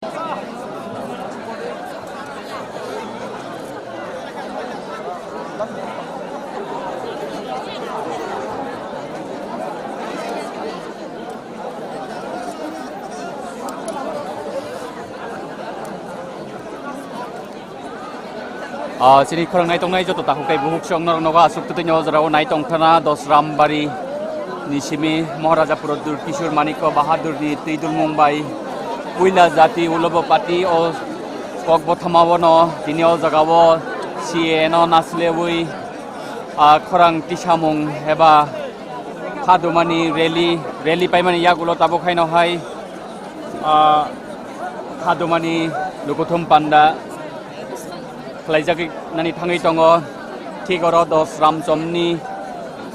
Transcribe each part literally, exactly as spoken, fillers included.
Ah, chini khorang nai tongnai joto takhuk tei bukhuk chwng norok nogo aswk twtwi no o jora o nai tong thana Dosram bari ni simi Maharaja Pradyut Kishore Manikya Bahadur ni twi dulmung bai puila jati ulobo party o kok bothama o no tini o jaga o C A A no naslewi, ah, khorang tisamung eba khadumani rally, rally paimani yagulo tabuk haino hai, ah, khadumani lukuthum panda khlaijak nani thangwi tongo. Thik oro Dosram chomni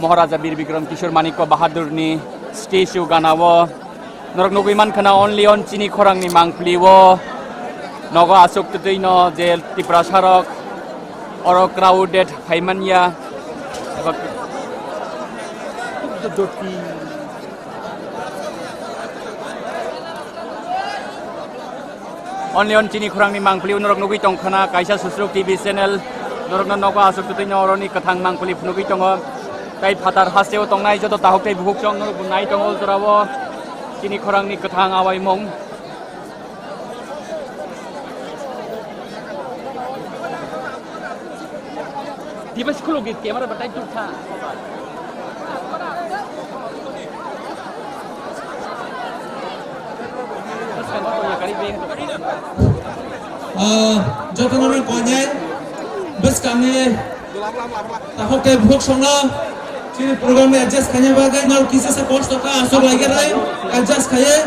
Maharaja Bir Bikram Kishore Manikya Bahadurni statue gana o norok nugwi mankha na only on chini khorangni mangpili o nogo aswk twtwi no je Tiprasa rok oro crowded phaimanya. Eba Only on chini khorangni mangpili norok nugwi tongkhana kaisa Susruk T V channel, norokno nogo aswk twtwi no oroni kwthang mangpili phunugwi tongo. Tai phatar hasteo tongnai joto takhuk tei bukhuk chwng norok bo nai tongo jorao chini khorangni kwthang awaimung. Device khuluk di camera batai tuk tha. Ah, jotono rang konyai bwskangni takhuk tei bukhuk songno chini program ni adjust khaina bagwi nal kisa sa post ka aswk laigerai adjust khaiye.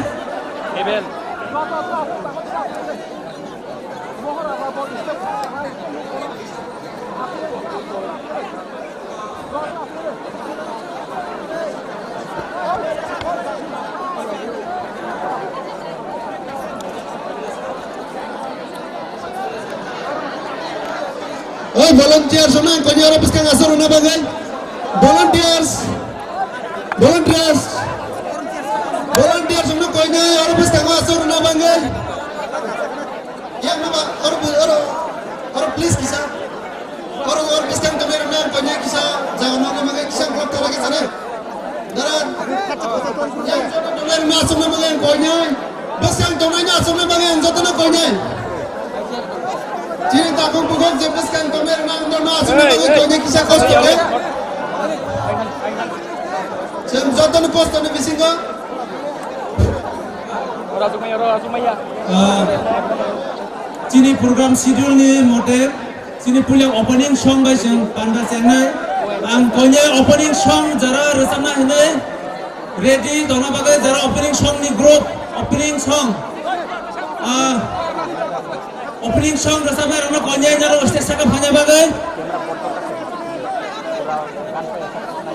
Oi, volunteers, ono ang konyai oro bwskang aswk rwna bagwi. Volunteers, volunteers, volunteers, ono konyai oro bwskango aswk rwna bagwi. Yang nama, oro, oro, oro, please kisa. Oro, oro, bwskang tongnai rok nang koinai kisa, jaga nang nama kisa, vlog tara kisa ne. Dara, yang joto tongnai rok nang aswk nama yang koinai. Bwskang tongnai nang aswk nama yang joto nang koinai. Chini takung bukung je bwskang tongnai rok nang joto nang aswk nama yang koinai kisa kosto ke. Sem joto nang kosto ni bisingo. Ah, chini program schedule ni mote chini puila opening song bai chwng panda chengnai. Ang koinai opening song jara rwchapna hinwi ready tongna bagwi jara opening song ni group opening song. Ah, Opening song rwchapnai rokno koinai naro stage saka phaina bagwi.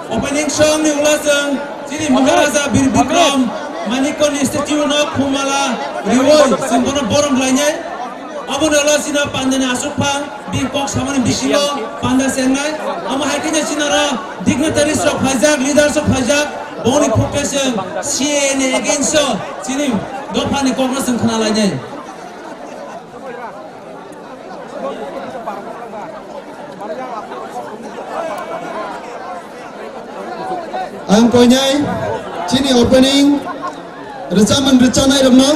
Opening song ni ulo chwng chini Maharaja Bir Bikram Manikya ni statue no khumala riwi chwng bono borom lainai. Aboni ulo chini panda ni aswk phang bini kok samani bisingo panda chengnai. Amo hai khe chini oro dignitaries rok phaijak, leaders rok phaijak, boni khuk khe chwng C A A ni against o chini dopha ni kok no chwng khna lainai. Ang koinai chini opening rwchapmung rwchanai rokno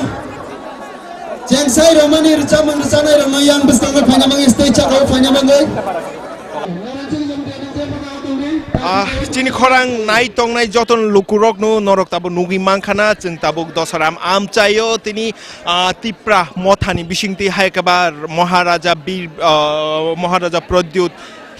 chengsai rwmani rwchapmung rwchanai rokno yang bwskango phaina bagwi stage sakao phaina bagwi. Ah, chini khorang nai tongnai joto lukurokno norok tabuk nugwi mankha na, chwng tabuk Dosaram amchaio tini, ah, Tipra mothani bisingtwi hai khe ba Maharaja Bir, ah, Maharaja Pradyut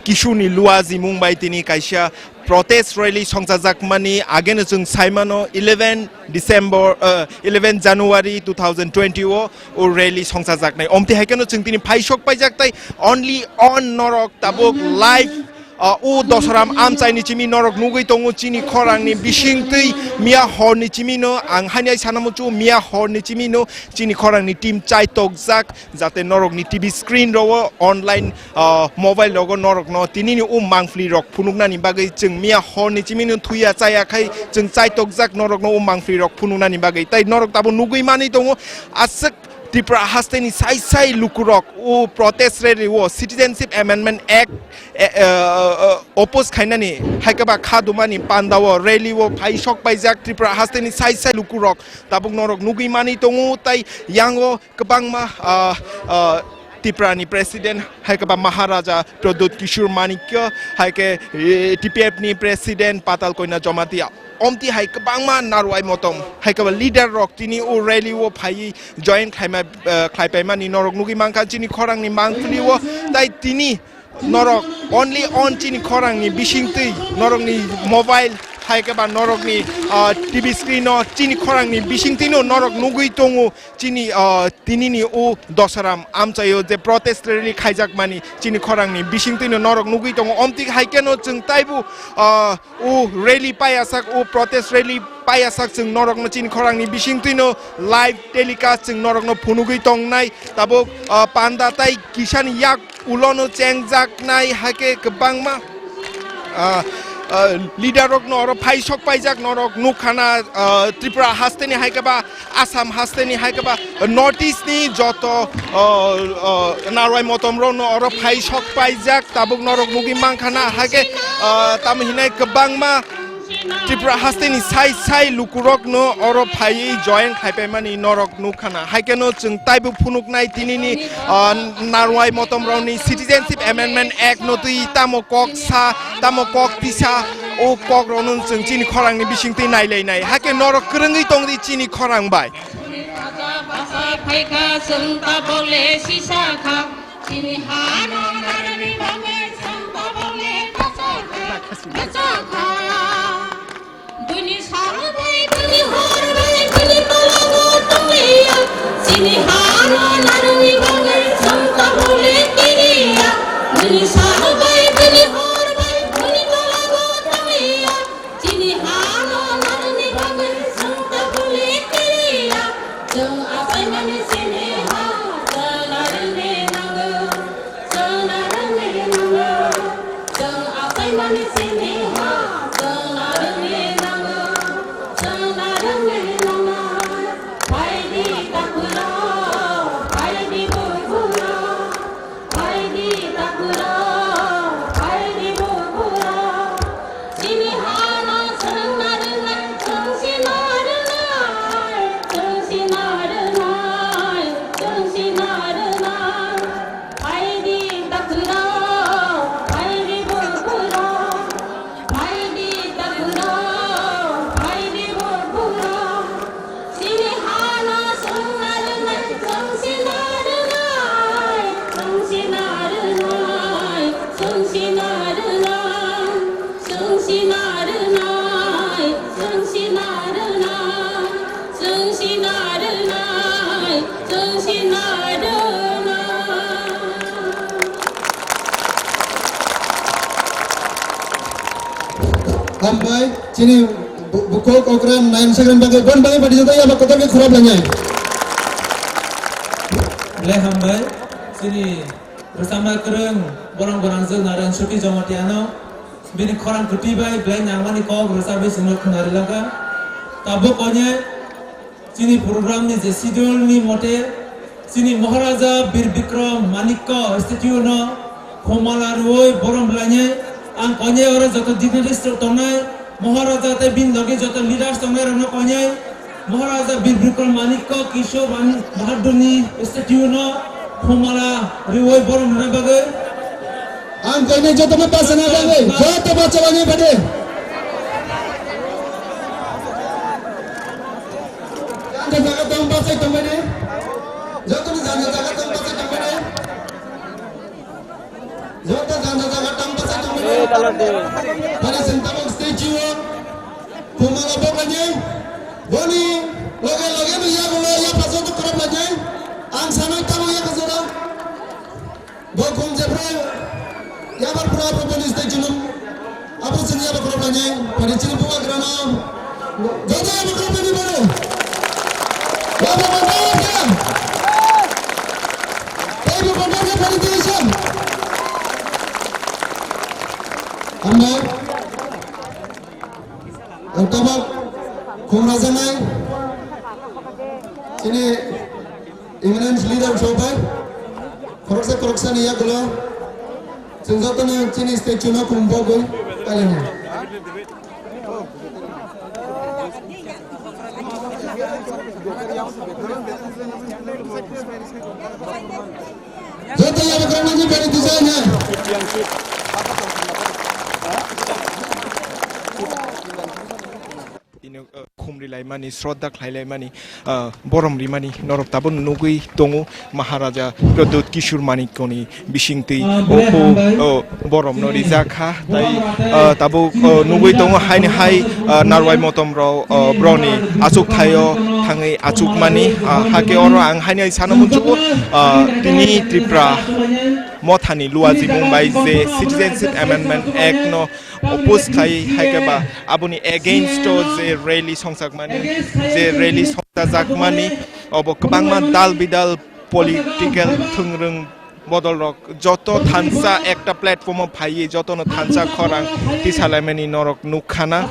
Kishorni luajimung bai tini kaisa protest rally songchajakmani ageno chwng saimano eleven December, ah, eleven January two thousand twenty o. O rally songchajaknai. Omtwi hai kheno chwng tini phaisok paijak tai only on norok tabuk live, uh, o Dosaram amchaini chimi norok nugwi tongo chini khorangni bisingtwi miya horni chimino ang hani ai sana muchungo miya horni chimino chini khorangni team chaitokjak jate norokni T V screen rogo online ah, mobile rogo norokno tinini o mangpli rok phunuknani bagwi chwng miya horni chimino thuya chaya khai chwng chaitokjak norokno o mangpli rok phunuknani bagwi. Tai norok tabuk nugwi manwi tongo aswk Tripura hasteni sai sai lukurok o protest rally o Citizenship Amendment Act, e, e, e, oppose khainani haikhe ba kha dumani panda o rally o phai sok paijak Tripura hasteni sai sai lukurok tabuk norok nugwi mani tongo, tai yango kwbangma, ah, ah, Tripura ni president haikhe ba Maharaja Pradyut Kishore Manikya, haikhe, eh, T P F ni president Patal Koina Jamatia. Omti hai kwbangma narwai motom, hai kwbang leader rok tini o rally o phaiwi join khlaima, eh, khlaipaimani norok nugwi mankha chini khorangni mangpili o, tai tini norok only on chini khorangni bisingtwi norokni mobile hai kwbang norokni, ah, T V screen o chini khorangni bisingtwino norok nugwi tongo. Chini, ah, tinini o Dosaram amchaio je protest rally khaijakmani chini khorangni bisingtwino norok nugwi tongo. Omti hai kheno chwng taibo, ah, o rally payasak, o protest rally payasak chwng norokno chini khorangni bisingtwino live telecast chwng norokno phunugwi tongnai. Tabuk, ah, panda tai kisani yak ulono chengjaknai haikhe kwbangma, ah, ah, leader rokno oro phai sok paijak norok nukha na, ah, Tripura hasteni haikhe ba Assam hasteni haikhe ba North East ni joto, ah, ah, narwai motom rokno oro phai sok paijak tabuk norok nugwi mankha na haikhe, ah, tamo hinai kwbangma Tripura hasteni sai sai lukurokno oro phaiwi join khaipaimani norok nukha na. Hai kheno chwng taibo phunuknai tinini, ah, narwai motomrokni Citizenship Amendment Act no twi tamo kok sa, tamo kok tisa, o kokrokno chwng chini khorangni bisingtwi nailainai. Hakhe norok kwrwngwi tongdi chini khorang bai. Chini ha no narwgni bagwi chwng tabuk le kwchak kha, kwchak kha. Buini sal bai, buini hor bai, buini tologo tonglia. Chini ha no narwgni bagwi chwng tabuk le kiriya. Buini sal bai, buini hor bai, buini tologo tonglia. Chini ha no narwgni bagwi chwng tabuk le kiriya. Chwng achaimani chini ha, chwng narwgni nango. Chwng narwgni nango. Chwng achaimani chini ha, chwng narwgni nango. Chwng narwgni nango. Phaidi takhuk rok, phaidi bukhuk rok. Phaidi takhuk rok, phaidi bukhuk rok, chini ha no chwng narwgnai, chwng si narwgnai, chwng si narwgnai, chwng si narwgnai. Phaidi takhuk rok, phaidi bukhuk rok, phaidi takhuk rok, phaidi bukhuk rok. Chini ha no chwng narwgnai, chwng si narwgnai, chwng si narwgnai, chwng si narwgnai, chwng si narwgnai, chwng si narwgnai, chwng si narwgnai, chwng si narwgnai. Hambai, chini bu-, bukhuk okra naimsakni bagwi, bon bagwi pati joto yaba kotor khe khorap lainai. Belai hambai, chini rwchapna kwrwng borok gwnangjwk Narayan Suti Jamatia no bini khorang kwtwi bai belai nangmani kok rwchapwi chwngno khwnari langkha. Tabuk kone Chini program ni je schedule ni mote, chini Maharaja Bir Bikram Manikya statue no phumala rwui borom lainai. Ang konyai oro joto dignitaries rok tongnai, Maharaja tei bini logi joto leaders tongnai rok no konyai, Maharaja Bir Bikram Manikya Kishore Ran-, Bahadur ni statue no phumala rwui borom rwna bagwi. Ang koinai jotono bachana bagwi, joto bachalani bade. Janja jaga tong bachai tongmani. Jotono janja jaga tong bachai tongmani. Joto janja jaga tong bachai tongmani. Bani sing tabuk statue o. Pumala boklani. Boni loge loge no yago yaphajak to khorok lainai. Ang sanai tabuk yaphajak. Bo khum jephru yabar phuru abo boni stai junum. Abo chini yabar khorok lainai. Pari chini bubagrano. Joto yabar khorok lainai bono. Yabar khorok lainai. Tei bo khorok lainai pari tei sam. Hambai. Ang tabuk khum rajaknai. Chini imani Sobai, khoroksa khoroksani yagulo chwng jotono chini statue no khum bogwi pailano. Joto yabugrano ni bari twijai na. Tini, uh, khum rilaimani, shraddha khlailaimani, uh, borom rimani norok tabuk nugwi tongo. Maharaja Pradyut Kishore Manikyani bisingtwi o, o, o boromno rijak kha, tai, uh, tabuk, uh, nugwi tongo haini hai, uh, narwai motom rok, uh, broni achuk thaio thangwi achukmani, uh, hakhe oro ang haini hai sana muchugo, uh, tini Tripura mothani luajimung bai je Citizenship Amendment Act no oppose khai, hai khe ba aboni against o je rally songjakmani, je rally songchajakmani, obo kwbangma dal bidal political thwngrwng bodol rok joto thansa ekta platform o phaiwi jotono thansa khorang tisalaimani norok nukkhana.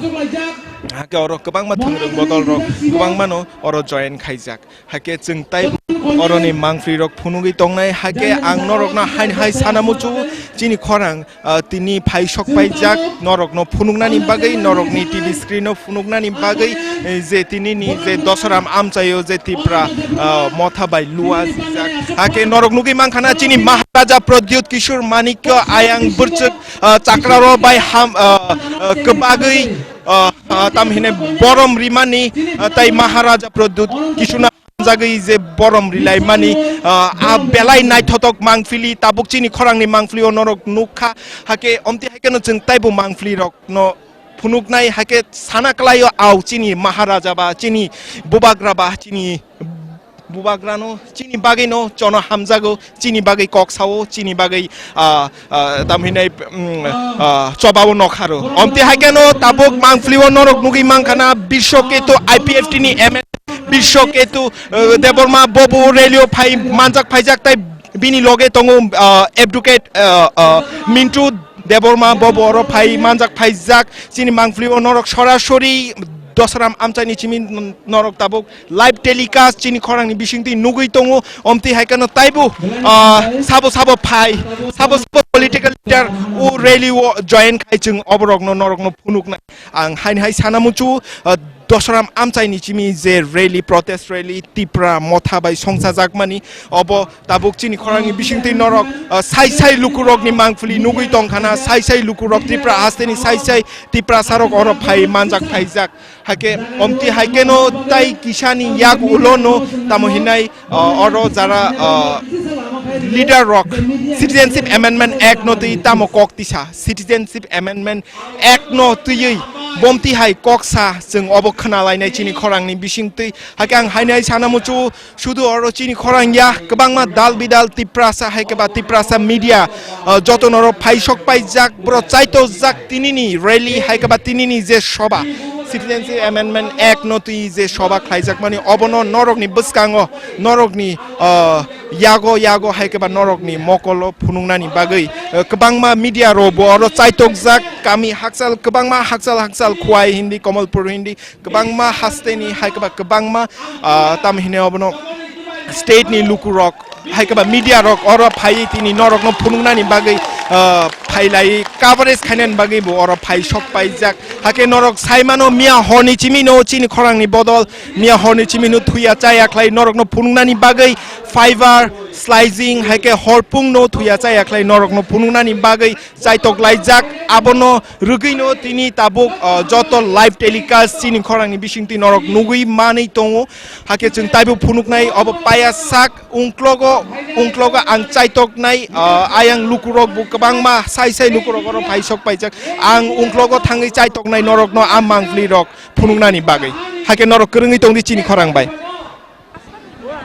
Hakhe oro kwbangma thwngrwng bodol rok kwbangmano oro join khaijak. Hakhe chwng tai oroni mangpli rok phunugwi tongnai, hakhe ang norokno haini hai sana muchugo chini khorang, ah, tini phai sok paijak norokno phunuknani bagwi, norokni T V screen o phunuknani bagwi, eh, je tinini je Dosoram amchaio je Tipra, ah, motha bai lua sijak. Hakhe norok nugwi mankha na chini Maharaja Pradyut Kishore Manikya ayang bwrchwk, ah, chakraro bai ham, ah, ah, kwbagwi, ah, ah, tam hine borom rimani, ah, tai Maharaja Pradyut Kishore jagwi je borom rilaimani, ah, a belai naithotok mangpili, tabuk chini khorangni mangpili o norok nukha, hakhe omti haikhe no chwng taibo mangpili rokno phunuknai, hakhe sana kwlaio au chini Maharaja ba, chini Bubagra ba, chini Bubagrano, chini bagwino chono hamjago, chini bagwi kok sao, chini bagwi, ah, ah, tam hinai, mm, ah, chobao nokharo. Omti haikhe no tabuk mangpili o norok nugwi mankha na Biswaketu I P F T ni M L A Biswaketu, eh, Debbarma bobo rally o phai manjak phaijak tai bini loge tongo, ah, advocate, ah, ah, Mintu Debbarma bobo oro phai manjak phaijak chini mangpili o norok sorasori Dosaram amchaini chimi norok tabuk live telecast chini khorangni bisingtwi nugwi tongo, omtwi hai kheno taibo, ah, sabo sabo phai, sabo sabo political leader o rally o join khai chwng oborokno norokno phunuknai. Ang haini hai sana muchu, ah, Dosaram amchaini chimi je rally, protest rally, Tipra motha bai songchajakmani, obo tabuk chini khorangni bisingtwi norok, ah, sai sai lukurokni mangpili nugwi tongkhana, sai sai lukurok Tipra hasteni sai sai Tiprasarok oro phai manjak phaijak. Haikhe omti haikhe no tai kisani yak ulo no tamo hinai, ah, oro jara, ah, leader rok Citizenship Amendment Act no twi tamo kok tisa, Citizenship Amendment Act no twiwi bomti hai kok sa chwng obo khna lainai chini khorangni bisingtwi. Haikhe ang hainai sana muchu sudu oro chini khorang ya kwbangma dal bidal Tiprasa hai khe ba Tiprasa media, ah, joto norok phai sok paijak, boro chaitok jak tinini rally hai khe ba tinini je soba, Citizenship Amendment Act no twi je soba khlaijakmani, obono norokni bwskango, norokni, ah, yago, yago hai khe ba norokni mokolo phunuknani bagwi, ah, kwbangma media rok bo oro chaitok jak, kami hakchal, kwbangma hakchal, hakchal Khowai hindi, Kamalpur hindi, kwbangma hasteni hai khe ba kwbangma, ah, tam hine obono state ni lukurok hai khe ba media rok oro phaiwi tini norokno phunuknani bagwi, ah, phailai coverage khainani bagwi bo oro phai sok paijak. Hakhe norok saimano miya horni chimino chini khorangni bodol miya horni chimino thuya chaya khlai norokno phunuknani bagwi fiber slicing hai khe horpungno thuya chaya khlai norokno phunuknani bagwi chaitok laijak, abono rwgwino tini tabuk, ah, joto live telecast chini khorangni bisingtwi norok nugwi manwi tongo. Hakhe chwng taibo phunuknai obo paya sak ungklogo, ungklogo ang chaitoknai, ah, ayang lukurok bo kwbangma sai sai lukurok oro phai sok paijak. Ang ungklogo thangwi chaitoknai norokno a mangpli rok phunuknani bagwi. Hakhe norok kwrwngwi tongdi chini khorang bai.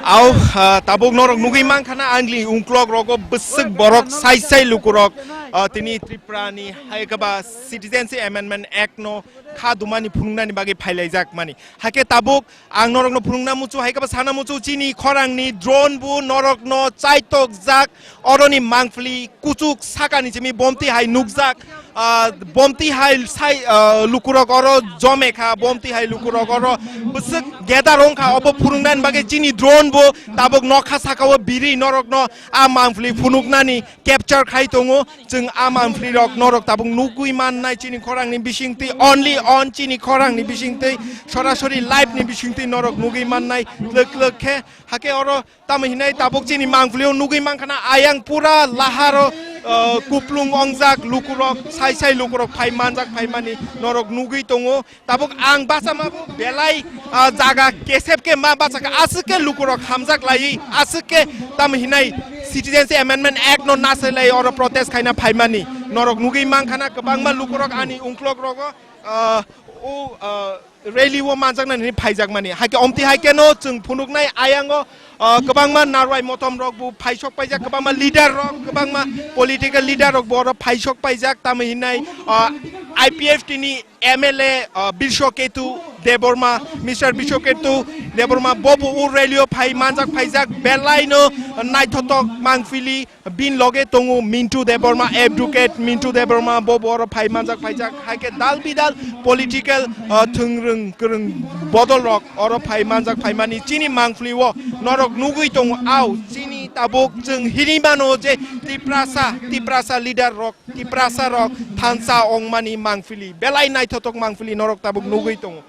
Au, ah, tabuk norok nugwi mankha na, angli ungklok rogo bwswk borok sai sai lukurok, ah, tini Tripura ni hai khe ba Citizenship Amendment Act no kha dumani phunuknani bagwi phailaijak mani. Hakhe tabuk ang norokno phunukna muchu, hai khe ba sana muchu, chini khorangni drone bo norokno chaitok jak, oroni mangpli kuchuk sakani simi bomti hai nukjak. Ah, bomti hai sai, ah, lukurok oro jome kha, bomti hai lukurok oro bwswk gedar wng kha, obo phwrwngnani bagwi chini drone bo tabuk nokha saka o biri norokno a mangpili phunuknani capture khai tongo. Chwng a mangpili rok norok tabuk nugwi mannai chini khorangni bisingtwi, only on chini khorangni bisingtwi, sorasori live ni bisingtwi norok nugwi mannai twlwk twlwk khe. Hake oro tamo hinai tabuk chini mangpili o nugwi mankha na ayang pura laharo, uh, kuplung ongjak lukurok, sai sai lukurok phai manjak phaimani norok nugwi tongo. Tabuk ang bachama bo belai, ah, jaga kesep ke ma bachaka, aswk ke lukurok hamjak laiwi, aswk ke tamo hinai Citizenship Amendment Act no nasai lai oro protest khaina phaimani norok nugwi mankha na kwbangma lukurok ani ungklok rogo, ah, o, ah, rally o manjaknani hinwi phaijakmani. Haikhe omti haikhe no chwng phunuknai ayango, ah, kwbangma narwai motom rok bo phaisok paijak, kwbangma leader rok, kwbangma political leader rok bo oro phaisok paijak, tamo hinai, ah, I P F T ni M L A, ah, Biswaketu Debbarma, Mister Biswaketu Debbarma, bobo o rally o phai manjak phaijak, belai no naithotok mangpili, bini loge tongo Mintu Debbarma, advocate Mintu Debbarma, bobo oro phai manjak phaijak, haikhe dal bidal political, ah, thwngrwng kwrwng bodol rok oro phai manjak phaimani chini mangpili o norok nugwi tongo, au chini tabuk chwng hinwi mano je Tiprasa, Tiprasa leader rok Tiprasa rok thansa ongmani mangpili, belai naithotok mangpili norok tabuk nugwi tongo.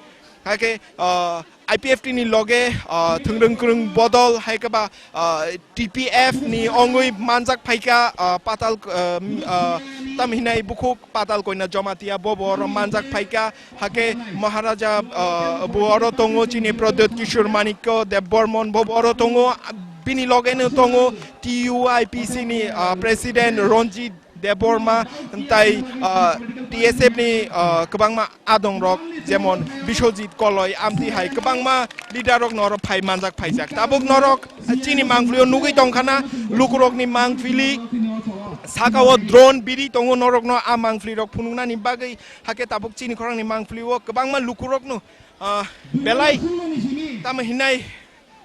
Haikhe, ah, I P F T ni loge, ah, thwngrwng kwrwng bodol, haikhe ba, ah, T P F ni ongwi manjak phaikha, ah, Patal, ah, m-, ah, tam hinai bukhuk Patal Koina Jamatia bobo oro manjak phaikha, hake Maharaja, ah, bo oro tongo, chini Pradyot Kishore Manikya Debbarman bobo oro tongo, bini loge no tongo T U I P C ni, ah, President Ranjit Debbarma, tai, ah, T S F ni, ah, kwbangma adong rok, jemon Biswajit Koloi, amti hai kwbangma leader rok norok phai manjak phaijak. Tabuk norok chini mangpili o nugwi tongkha na, lukurok ni mangpili saka o drone biri tongo, norok no a mangpili rok phunuknani bagwi, hake tabuk chini khorang ni mangpili o kwbangma lukurok no, ah, belai tamo hinai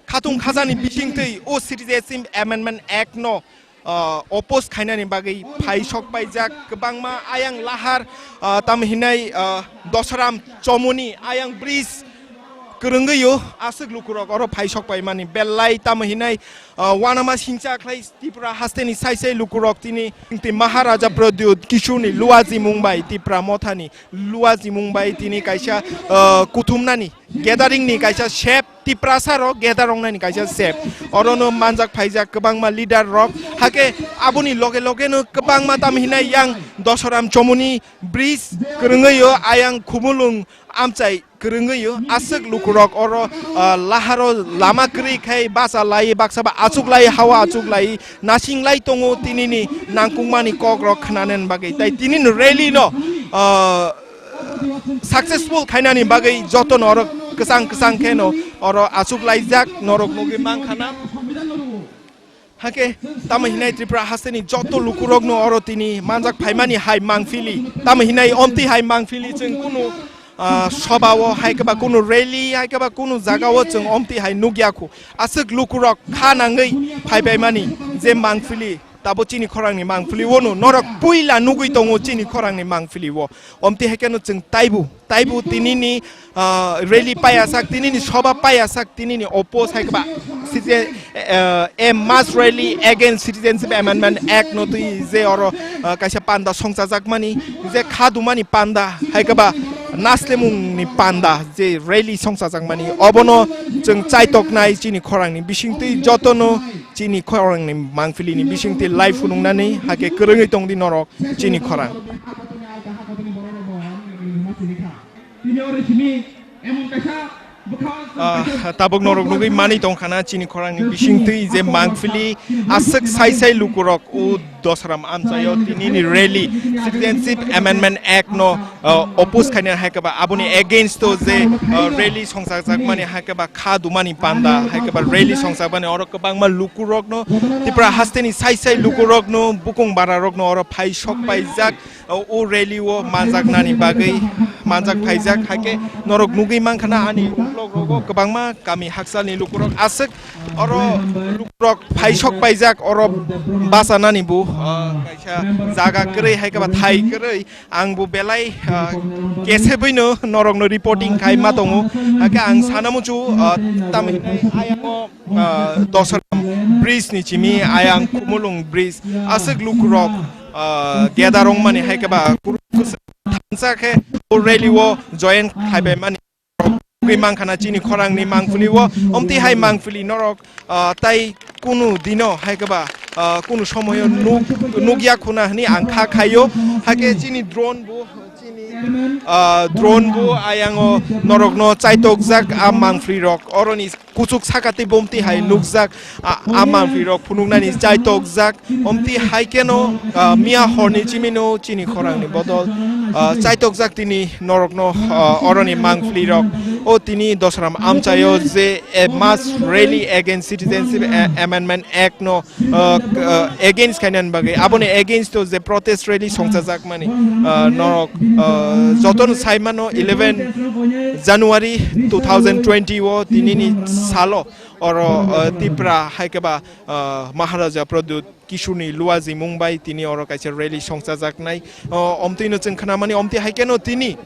khatung khajani bisingtwi o Citizenship Amendment Act no, ah, oppose khainani bagwi phai sok paijak kwbangma ayang lahar, ah, tamo hinai, ah, Dosaram Chomoni ayang bridge kwrwngwi o aswk lukurok oro phai sok paimani belai tamo hinai, ah, wanama singcha khlai Tripura hasteni sai sai lukurok tini twi Maharaja Pradyut Kishore ni luajimung bai Tipra mothani luajimung bai tini kaisa, ah, kuthumnani gathering ni kaisa sep Tiprasa rok gather wngnani kaisa sep. Orono manjak phaijak kwbangma leader rok. Hake aboni loge loge no kwbangma tam hinai yang Dosaram Chomoni bridge kwrwngwi o ayang Khumulung amchai kwrwngwi o aswk lukurok oro, ah, laharo lama kwrwi khai bacha lai baksa ba achuk lai hawa achuk lai nasing lai tongo tinini nangkukmani kok rok khwnanani bagwi. Tai tinini rally no, ah, successful khainani bagwi jotono oro kwchang kwchang khe no oro achuk laijak norok nugwi mankha na. Hake tamo hinai Tripura hasteni joto lukurok no oro tini manjak phaimani hai mangphili, tamo hinai omti hai mangphili chwng kunu, ah, soba o hai khe ba kunu rally hai khe ba kunu jaga o chwng omti hai nukya khu. Aswk lukurok kha nangwi phaipaimani je mangphili. Tabo chini khorangni mangphili o no norok puila nugwi tongo chini khorangni mangphili o. Omti hai kheno chwng taibu, taibu tinini, ah, rally paiyasak, tinini soba paiyasak, tinini oppose hai khe ba citizen, eh, a mass rally against Citizenship Amendment Act no twi je oro, ah, kaisa panda songchajakmani, je khadumani panda hai khe ba naslemungni panda je rally songchajakmani obono chwng chaitoknai chini khorangni bisingtwi jotono chini khorangni mangphilini bisingtwi live phunuknani hake kwrwngwi tongdi norok chini khorang. Ah, tabuk norok nugwi mani tongkhana chini khorangni bisingtwi je mangphili aswk sai sai lukurok o Dosaram amchaio tinini rally Citizenship Amendment Act no, ah, oppose khaina hai khe ba aboni against o je, ah, rally songchakjakmani hai khe ba kha dumani panda hai khe ba rally songchakmani oro kwbangma lukurokno Tripura hasteni sai sai lukurokno bukung bararokno oro phai sok paijak, o, o rally o manjaknani bagwi manjak phaijak hai khe norok nugwi mankha na ani Rogo kwbangma kami haksalni lukurok aswk oro lukurok phaisok paijak oro bachanani bo, ah, kaisa jaga kwrwi hai khe ba thai kwrwi ang bo belai, ah, kesebwino norokno reporting khai ma tongo. Hakhe ang sana muchu, ah, tamni ayang o, ah, Dosram bridge ni chimi ayang Khumulwng bridge aswk lukurok, ah, gedar wngmani hai khe ba kuru kwsa thansa khe o rally o join khai bai mani. Wngwi mankha na chini khorangni mangpili o, omtwi hai mangpili norok, ah, tai kunu dino hai khe ba, ah, kunu somoyo nuk-, nukya khuna hwnwi ang kha khaio. Hakhe chini drone bo, chini, ah, drone bo ayang o norokno chaitokjak a mangpili rok, oroni kuchuk saka tei bomti hai nukjak a, a mangpili rok phunuknani chaitokjak. Omti hai keno, ah, miya horni chimino chini khorangni bodol, ah, chaitokjak tini norokno, ah, oroni mangpili rok. O tini Dosram amchaio je a mass rally against Citizenship A-, Amendment Act no, ah, k-, ah, against khainani bagwi, aboni against o je protest rally songchajak mani, ah, norok, ah, jotono sai mano eleven January two thousand twenty o tinini salo oro, ah, Tipra hai khe ba, ah, Maharaja Pradyut Kishorni luajimung bai tini oro kaisa rally songchajaknai. O, omtwino chwng khnamani, omtwi hai kheno tini,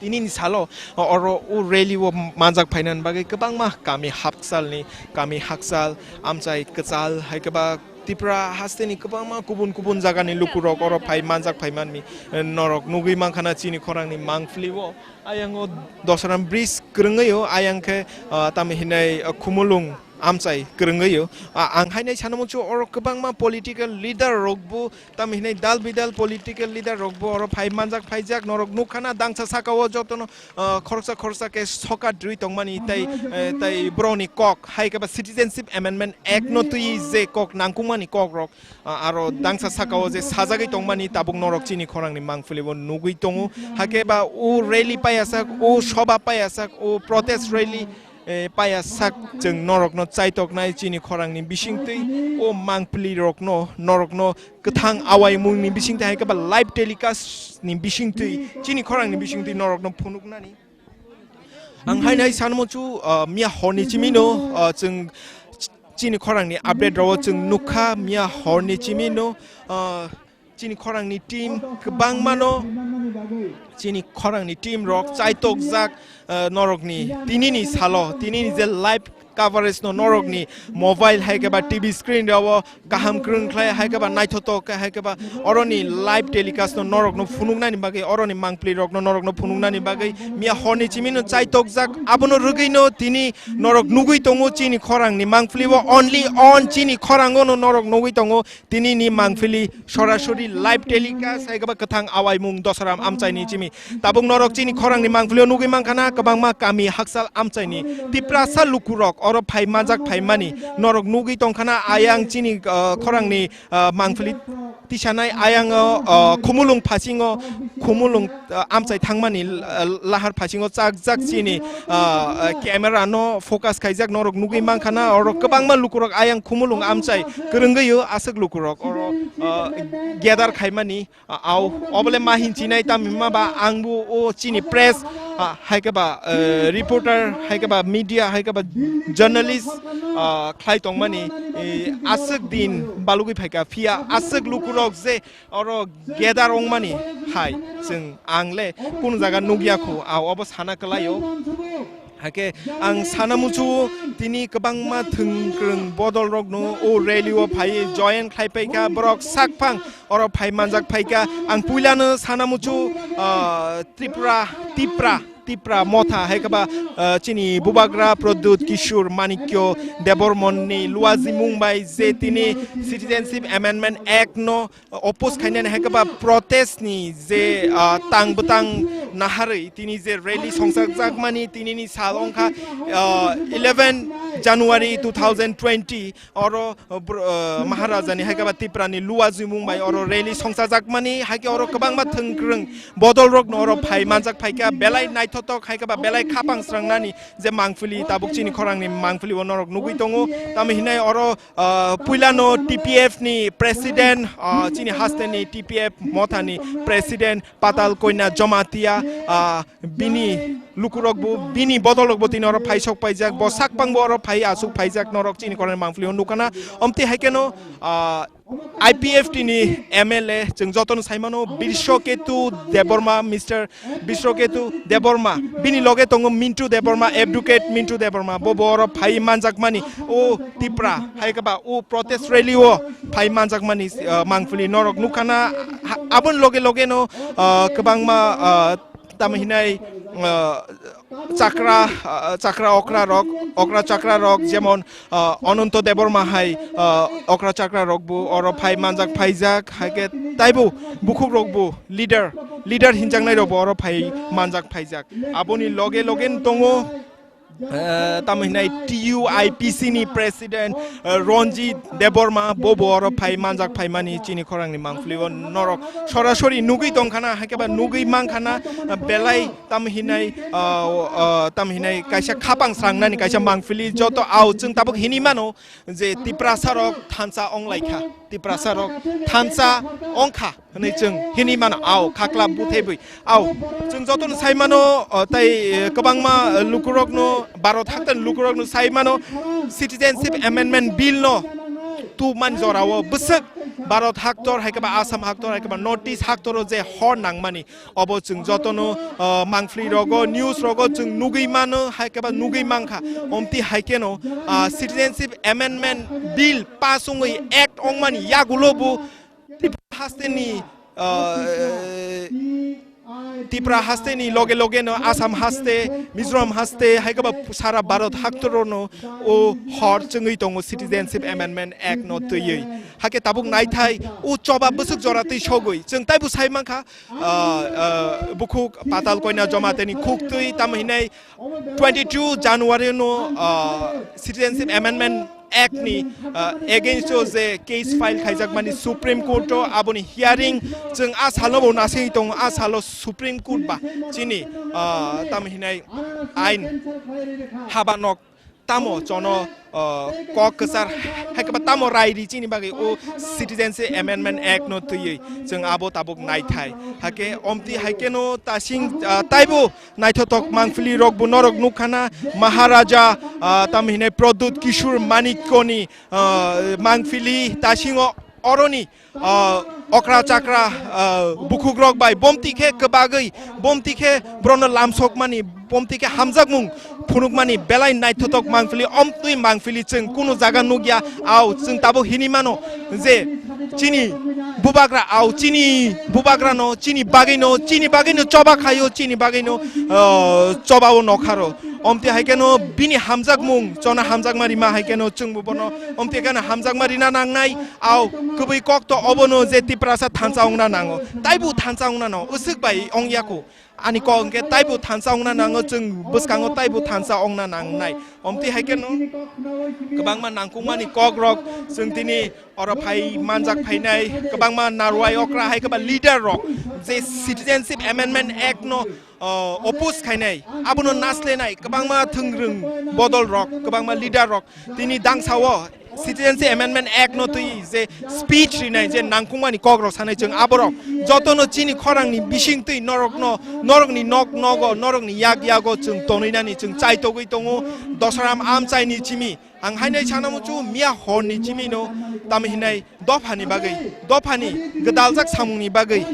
tinini salo, o, oro o rally o manjak phainani bagwi kwbangma kami hakchalni, kami hakchal, amchai kwchal, hai khe ba Tripura hasteni kwbangma kubun kubun jagani lukurok oro phai manjak phaimanmi, eh, norok nugwi mankha na chini khorangni mangpili o. Ayang o Dosram bridge kwrwngwi o, ayang khe, ah, tamo hinai, ah, Khumulwng amchai kwrwngwi o. A-, ang hainai sana muchung oro kwbangma political leader rok bo, tamo hinai dal bidal political leader rok bo oro phai manjak phaijak, norok nukha na dangsa saka o jotono, ah, khoroksa khoroksa khe sokat rwi tongmani tei, eh, tei borokni kok hai khe ba Citizenship Amendment Act no twi je kok nangkukmani kok rok, ah, aro dangsa saka o je sajagwi tongmani tabuk norok chini khorangni mangpili o nugwi tongo. Hakhe ba o rally paiyasak, o soba paiyasak, o protest rally, eh, paiyasak chwng norokno chaitoknai chini khorangni bisingtwi, o mangpili rokno norokno kwthang awaimungni bisingtwi hai khe ba live telecast ni bisingtwi chini khorangni bisingtwi norokno phunuknani. Ang hainai sanmo chu, ah, miya horni chimino, ah, chwng ch-, chini khorangni update rok chwng nukha, miya horni chimino, ah, chini khorangni team kwbangmano, chini khorangni team rok chaitokjak, ah, norokni tinini salo, tinini je live coverage no norokni mobile hai khe ba T V screen rok kaham kwrwng khlai hai khe ba naithotok khe hai khe ba oroni live telecast no norokno phunuknani bagwi, oroni mangpili rokno norokno phunuknani bagwi miya horni chimino chaitokjak. Abono rwgwino tini norok nugwi tongo chini khorangni mangpili o, only on chini khorango no norok nugwi tongo tinini mangpili sorasori live telecast hai khe ba kwthang awaimung Dosram amchaini chimi. Tabuk norok chini khorangni mangpili o nugwi mankha na kwbangma kami hakchal amchaini Tiprasa lukurok oro phai manjak phaimani norok nugwi tongkha na ayang chini, ah, khorangni, ah, mangpili tisanai ayang o, ah, Khumulwng phasingo, Khumulwng, ah, amchai thangmani, ah, lahar phasingo chakjak chini, ah, ah, camera no focus khaijak norok nugwi mankha na oro kwbangma lukurok ayang Khumulwng amchai kwrwngwi o aswk lukurok oro, ah, gather khaimani. A-, au, obole ma hinchinai tamni hwnma ba ang bo o chini press, ah, hai khe ba, eh, reporter, hai khe ba media, hai khe ba journalist, ah, khlai tongmani, eh, aswk din balugwi phaikha, phiya aswk lukurok je oro gather wngmani hai chwng ang le kunu jaga nukya khu, au obo sana kwlaio. Hakhe ang sana muchungo tini kwbangma thwngkwrwng bodolrokno o rally o phaiwi join khlai paikha, borok sakphang oro phai manjak phaikha. Ang puilano sana muchungo, ah, Tripura, Tipra, Tipra motha hai khe ba, ah, chini bubagra Pradyut Kishore Manikya Debbarmani luajimung bai je tini Citizenship Amendment Act no oppose khainani hai khe ba protest ni je, ah, tang bwtang naharwi tini je rally songchakjakmani tinini sal wngkha, ah, eleven January two thousand twenty oro, ah, br-, ah, Maharaja ni hai khe ba Tipra ni luajimung bai oro rally songchajakmani hai khe oro kwbangma thwngkwrwng bodolrokno oro phai manjak phaikha belai naithotok hai khe ba belai khapang srangnani je mangpili tabuk chini khorangni mangpili o norok nugwi tongo tamo hinai oro Ah, puilano T P F ni president, ah, chini hasteni T P F mothani president Patal Koina Jamatia, ah, bini lukurok bo bini bodol rok bo tini oro phai sok paijak, bo sak pang bo oro phai asuk phaijak norok chini khorang ni mangpili o nukha na. Omti hai khe no, ah, I P F T ni M L A chwng joto no sai mano Biswaketu Debbarma, Mister Biswaketu Debbarma, bini loge tongo Mintu Debbarma, Advocate Mintu Debbarma, bo bo oro phai manjak mani o Tipra hai khe ba o protest rally o phai manjak mani, ah, mangpili norok nukha na. Ha-, aboni loge loge no, ah, kwbangma, ah, tamo hinai, ah, chakra, ah, chakra okra rok, okra chakra rok, jemon, ah, Ananto Debbarma hai, ah, okra chakra rok bo oro phai manjak phaijak, hai khe taibo bukhuk rok bo leader, leader hinjaknai rok bo oro phai manjak phaijak. Aboni loge loge tongo, ah, tamo hinai T U I P C ni president, ah, Ranjit Debbarma, bo bo oro phai manjak phaimani chini khorang ni mangpili o norok sorasori nugwi tongkha na, hai khe ba nugwi mankha na, ah, belai tamo hinai, ah, ah, tamo hinai kaisa khapang srangnani kaisa mangpili joto ao chwng tabuk hini mano je Tiprasa rok thansa ong lai kha, Tiprasa rok thansa ong kha hwnwi chwng hini mano ao khakla buthai bwi. Ao chwng joto no sai mano, ah, tai, eh, kwbangma, eh, lukurok no Bharat haktor lukurok no sai mano Citizenship Amendment Bill no tu man jora o bwswk Bharat haktor hai khe ba Assam haktor hai khe ba North East haktor o je hor nangmani. Obo chwng jotono, ah, mangpili rogo, news rogo chwng nugwi mano, hai khe ba nugwi mankha. Omti hai kheno, ah, Citizenship Amendment Bill pass wngwi act wngmani yagulo bo Tripura hasteni, ah, Tripura hasteni loge loge no Assam haste, Mizoram haste, hai khe ba sara Bharat haktoro no o hor chwngwi tongo Citizenship Amendment Act no twiwi. Hakhe tabuk naithai o choba bwswk jora twi sogwi. Chwng taibo sai mankha, ah, ah, bukhuk Patal Koina Jamatani khuktwi tamo hinai twenty two January no, ah, Citizenship Amendment Act ni, ah, against o je case file khaijak mani Supreme Court o, aboni hearing chwng a salo bo nasing tongo, a salo Supreme Court ba chini, ah, tamo hinai ain haba nok tamo chono, ah, kok kwchar hai khe ba tamo rai ri chini bagwi o Citizenship Amendment Act no twiwi chwng abo tabuk naithai. Hakhe omti hai kheno tasing, ah, taibo naithothok mangpili rok bo norok nukha na Maharaja, ah, tamo hinai Pradyut Kishore Manikyani, ah, mangpili tasingo oroni, ah, okra chakra, ah, bukhuk rok bai bomti khe kwbagwi, bomti khe borokno lamsokmani, bomti khe hamjakmung phunukmani belai naithothok mangpili, omtwi mangpili chwng kunu jaga nukya. Ao chwng tabuk hini mano je chini bubagra, ao chini bubagrano chini bagwino, chini bagwino choba khaio, chini bagwino, ah, choba o nokharo. Omti hai kheno bini hamjakmung, chona hamjakma rima hai kheno chwngbo bono omti kheno hamjakma rina nangnai. Ao kwbwi kok to obono je Tiprasa thansa wngna nango, taibo thansa wngna nango, usuk bai ongya kho. Ani kok hwnkhe taibo thansa wngna nango, chwng bwskango taibo thansa wngna nangnai. Omti hai kheno kwbangma nangkukmani kok rok chwng tini oro phai manjak phainai, kwbangma narwai okra hai khe ba leader rok je Citizenship Amendment Act no, o, oppose khainai, abono naslenai kwbangma thwngrwng bodol rok, kwbangma leader rok tini dangsa o Citizenship Amendment Act no twi je speech rinai, je nangkukmani kok rok sanai chwng aborok jotono chini khorang ni bising twi norok no, norok ni nok nogo, norok ni yak yago chwng tonwi nani chwng chaitogwi tongo. Dosaram amchai ni chimi ang haino sana muchungo miya hor ni chimi no tamo hinai dophani bagwi, dophani gwdaljak samungni bagwi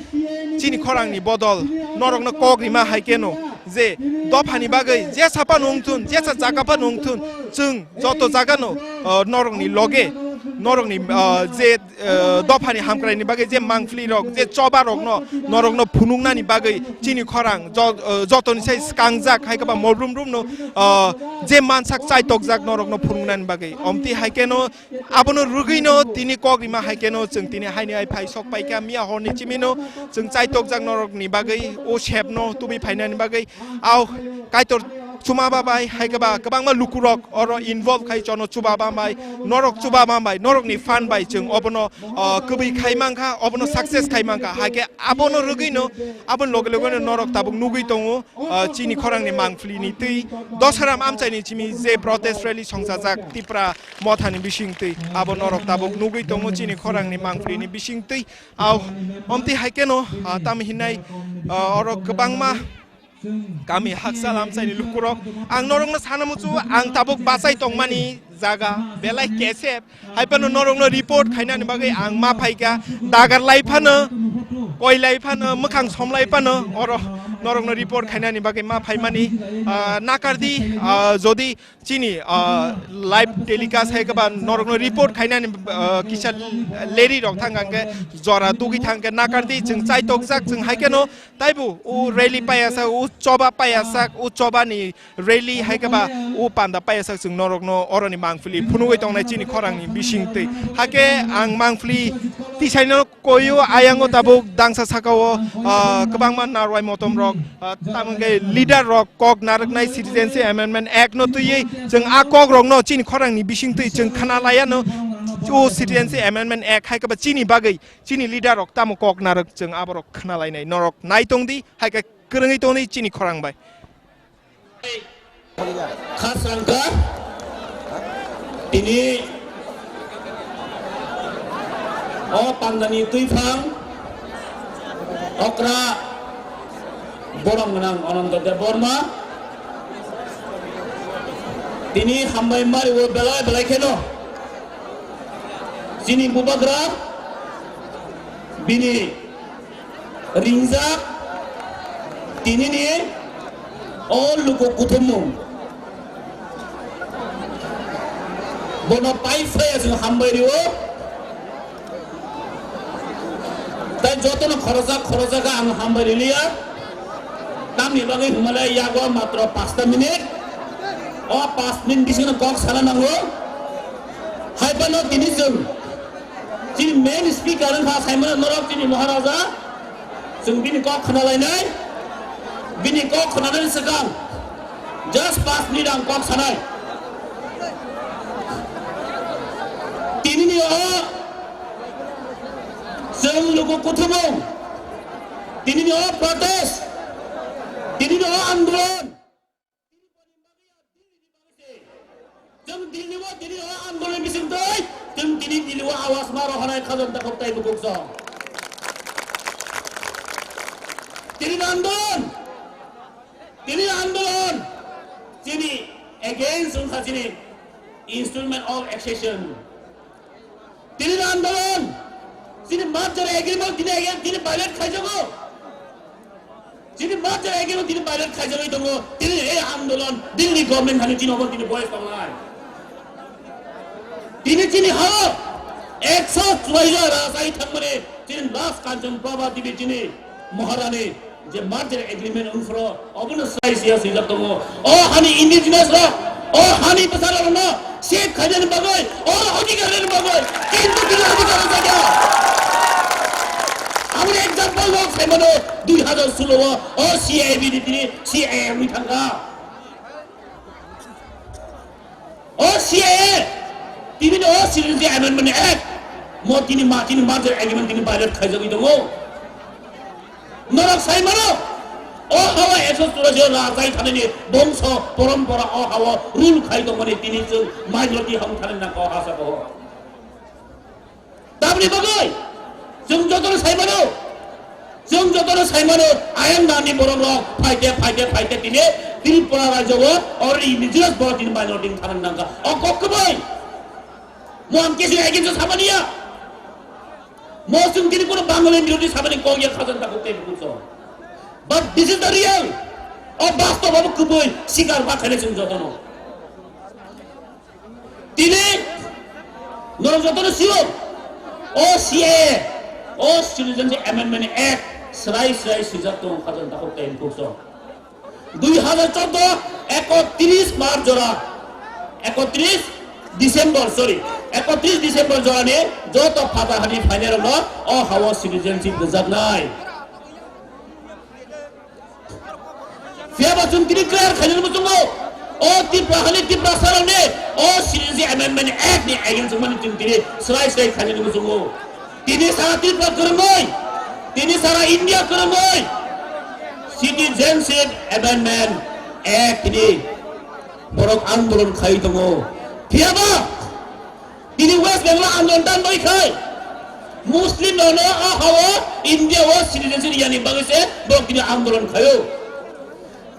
chini khorangni bodol norokno kok rima hai keno je dophani bagwi jesa phano wngthun, jesa jaga phano wngthun, chwng joto jagano, o, norokni loge, norokni, o, je, o, dophani hamkraini bagwi je mangpili rok, je choba rokno norokno phunuknani bagwi chini khorang jo-, o, jotoni sai skangjak hai khe ba mobrum rumno, o, je mansak chaitokjak norokno phunuknani bagwi. Omti hai keno Abono rwgwino tini kok rima hai keno chwng tini haini hai phai sok paikha miya horni chimino chwng chaitokjak norokni bagwi o sepno tubui phainani bagwi. Au Kaitor chuma ba bai hai khe ba kwbangma lukurok oro involve khai chono chuba ba bai, norok chuba ba bai, norokni phan bai chwng obono, o, kwbwi khai mankha, obono success khai mankha. Hai khe abono rwgwino, aboni loge loge norok tabuk nugwi tongo. O, chini khorangni mangpili ni twi Dosaram amchaini chimi je protest rally songchajak Tipra mothani bising twi, abo norok tabuk nugwi tongo chini khorangni mangpili ni bising twi. Au, omti hai keno, a, tam hinai, a, oro kwbangma Kami haksa lamsaini lukurok, ang norokno sana muchungo, ang tabuk bachai tongmani jaga belai kesep, hai phano norokno report khainani bagwi ang ma phaikha, dagar lai phano, koi lai phano, mwkhang som lai phano, oro norokno report khainani bagwi ma phaimani, ah, nakardi, ah, jodi chini, ah, live telecast hai khe ba norokno report khainani, ah, kisa leri rok thang khe jora tugwi thang khe nakardi, chwng chaitokjak, chwng hai kheno taibo o rally paiyasak, o choba paiyasak, o chobani rally hai khe ba o panda paiyasak chwng norokno oroni mangpili phunugwi tongnai chini khorangni bisingtwi. Hakhe ang mangpili tisaino koyo, ayango tabuk dangsa sakao, ah, kwbangma narwai motom rok, ah, tamo khe leader rok kok narwknai Citizenship Amendment Act no twiwi chwng a kok rokno chini khorangni bisingtwi chwng khna laiano o Citizenship Amendment Act hai khe ba chini bagwi chini leader rok tamo kok narwk chwng aborok khna lainai norok nai tongdi hai khe kwrwngwi tongdi chini khorang bai. Khasrangkha tini o pandani twiphang okra borom gwnang Ananta Debbarma tini hambai mari o belai belai kheno chini bubagra bini ringjak tinini o luku kuthumung. Bono pai phaiya chwng hambai rio. Tai jotono khorojak khorojak ang hambai riliya. Tamni bagwi hwnmale yago matro pasta minute. O pas minute bisingo kok sana nango. Hai phano tini chwng chini main speaker wngkha Saimano norok chini Maharaja. Chwng bini kok khna lainai. Bini kok khnanani swkang just pas minute ang kok sanai. Tinini o chwng luku kuthumung. Tinini o protest. Tinini o andolon. Chwng Delhi o, Delhi o andolon bisingtwi, chwng tini Delhi o awas ma rohornai khajak takhuk tai bukhuk song. Tini andolon, tini andolon, chini against wngkha chini Instrument of Accession. Tini andolon, chini merger agreement tini again tini violate khaijago. Chini merger agreement tini violate khaijagwi tongo. Tini ei andolon Delhi government thani tini obo tini voice tongnai. Tini chini hao ekso chwraija rajai thangmani chini last Kanchan Prabha Devi chini Maharani je merger agreement wngphro obono sai siya swijak tongo. O hani indigenous rok, o hani bwsarokno save khainani bagwi, o odhikar rwna bagwi, kintu tini odhikar rwjakya. Aboni example rok saimano dui hazar solo o, o C A A bini tini C A A wngwi thangkha. O C A A, tini o Citizenship Amendment Act, mo tini ma tini merger agreement tini violate khaijagwi tongo. Norok sai mano, o hawa ekso churashi rajai thanani bongso porompora o hawa rule khai tongmani tini chwng minority hwn thanani nangkha o ha saka o. Tamni bagwi chwng jotono sai mano, chwng jotono sai mano, ayang nani borok rok phaite phaite phaite tini Tripura rajyo o already indigenous borok tini minority thanani nangkha. O kok kwbai. Mo ang kesi against o samani ya. Mo chwng tini kono Bangali birodhi samani kok ya khajang takhuk tei bukuso. But this is the real. O bastob abo kwbwi sikar ba khaile chwng jotono. Tini norok jotono sio. O C A A, o Citizenship Amendment Act, srai srai swijak tong khajang takhuk tei bukuso. Dui hazar chordo, ekotris March jora, ekotris December, sorry, ekotris December jora ni joto phatar hani phainai rokno o hao citizenship rwjaknai. Phiya ba chwng tini clear khainani muchungo, o Tripura hani Tiprasa rokni o Citizenship Amendment Act ni against wngmani chwng tini swrai swrai khainani muchungo. Tini sara Tripura kwrwngwi, tini sara India kwrwngwi Citizenship Amendment Act ni borok andolon khai tongo. Phiya ba tini West Bengal andolon dan bai khai Muslim rokno a hao India o citizenship yani bagwi se borok tini andolon khaio.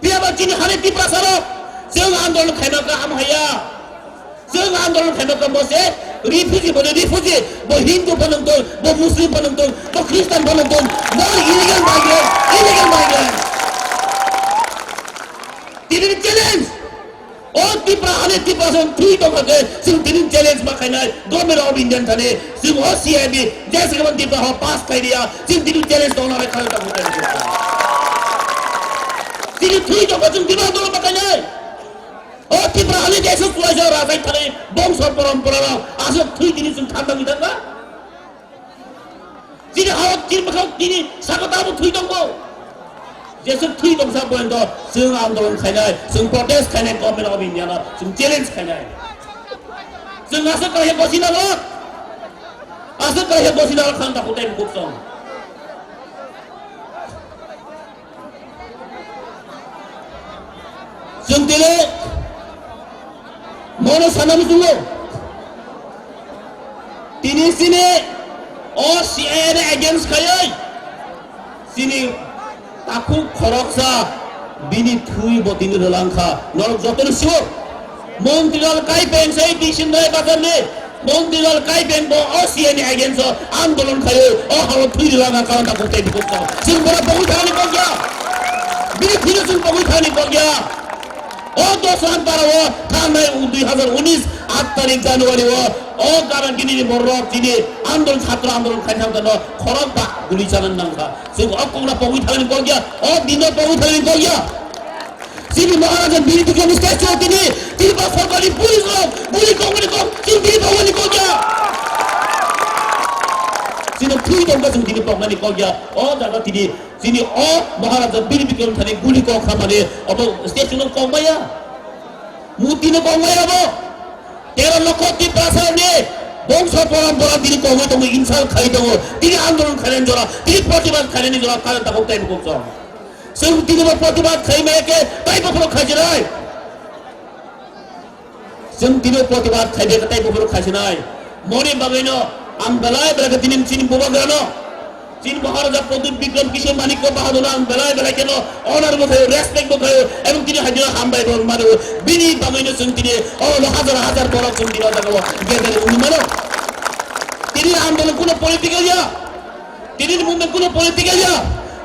Phiya ba chini hani Tiprasa rok, chwng andolon khaima kaham haya. Chwng andolon khaima kaham bo se refugee bo refugee, bo Hindu phano wng tong, bo Muslim phano wng tong, bo Christian phano wng tong, bo illegal migrant, illegal migrant. Tini challenge. O Tipra hani Tiprasa thwi tongkha khe chwng tini challenge ma khainai Government of India thani chwng o C A B jesa khe Tipra ho pass khai dia chwng tini challenge tongna bai khana tongkha. Tini thwi tongkha chwng tini andolon ma khainai. O Tipra hani jesa kuaisa rajai thani bongso porompora rok aswk thwi tini chwng thang tangwi thangkha. Chini hao chini bwkhao tini saka tabuk thwi tongbo. Jeswk thwi tongsa pointo chwng andolon khainai, chwng protest khainai, Government of India no chwng challenge khainai. Chwng aswk kaiha gosi nango. Aswk kaiha gosi nango khang takhuk tei bukuk chwng. Chwng tini mono sana muchungo. Tini chini o C A A ni against khaiwi chini takhuk khoroksa bini thwi bo tini rwlangkha. Norok jotono sio. Montri Lal Kaipeng sai Bisin Rai Bazar ni Montri Lal Kaipeng bo o C A ni against o andolon khaio, o hao thwi rwlangkha karon ta koktai bukuk chwng. Chwng bono pogwi thangani kok ya. Bini thwino chwng pogwi thangani kok ya. O dos lakh para o thangnai dui hazar unis aat tarik January o, o Gaban gini ni borok chini andolon chhatro andolon khai thang tano khorok ba guli chanan nangkha. Chwng o kokno pogwi thangani kok ya, o dino pogwi thangani kok ya. Chini Maharaja Bir Bikram statue tini Tripura sorkarni police rok guli kokmani kok chini tini poknani kok ya. Chini thwi tongkha chini tini poknani kok ya. O jaga tini chini o Maharaja Bir Bikram thani guli kok khamani obo statue no kok maya. Murti no kok maya obo. Tero lokho Tiprasa ni bongso porompora tini kogwi tongo, insult khai tongo. Tini andolon khainani jora, tini protibad khainani jora, karon ta kok tai bukuk chwng. Chwng tini bo protibad khai maya khe tai bokhorok khai jinai. Chwng tini bo protibad khai maya khe tai bokhorok khai jinai. Moni bagwino ang belai belai khe tini chini bubagrano, chini Maharaja Pradyut Bikram Kishore Manikya Bahadur no ang belai belai kheno honor bo khaio, respect bo khaio, ebong tini haino hambai bo mano. Bini bagwino chwng tini o hajar hajar borok chwng tini o jaga o gedel wngwi mano. Tini andolon kuno political ya. Tini ni movement kuno political ya.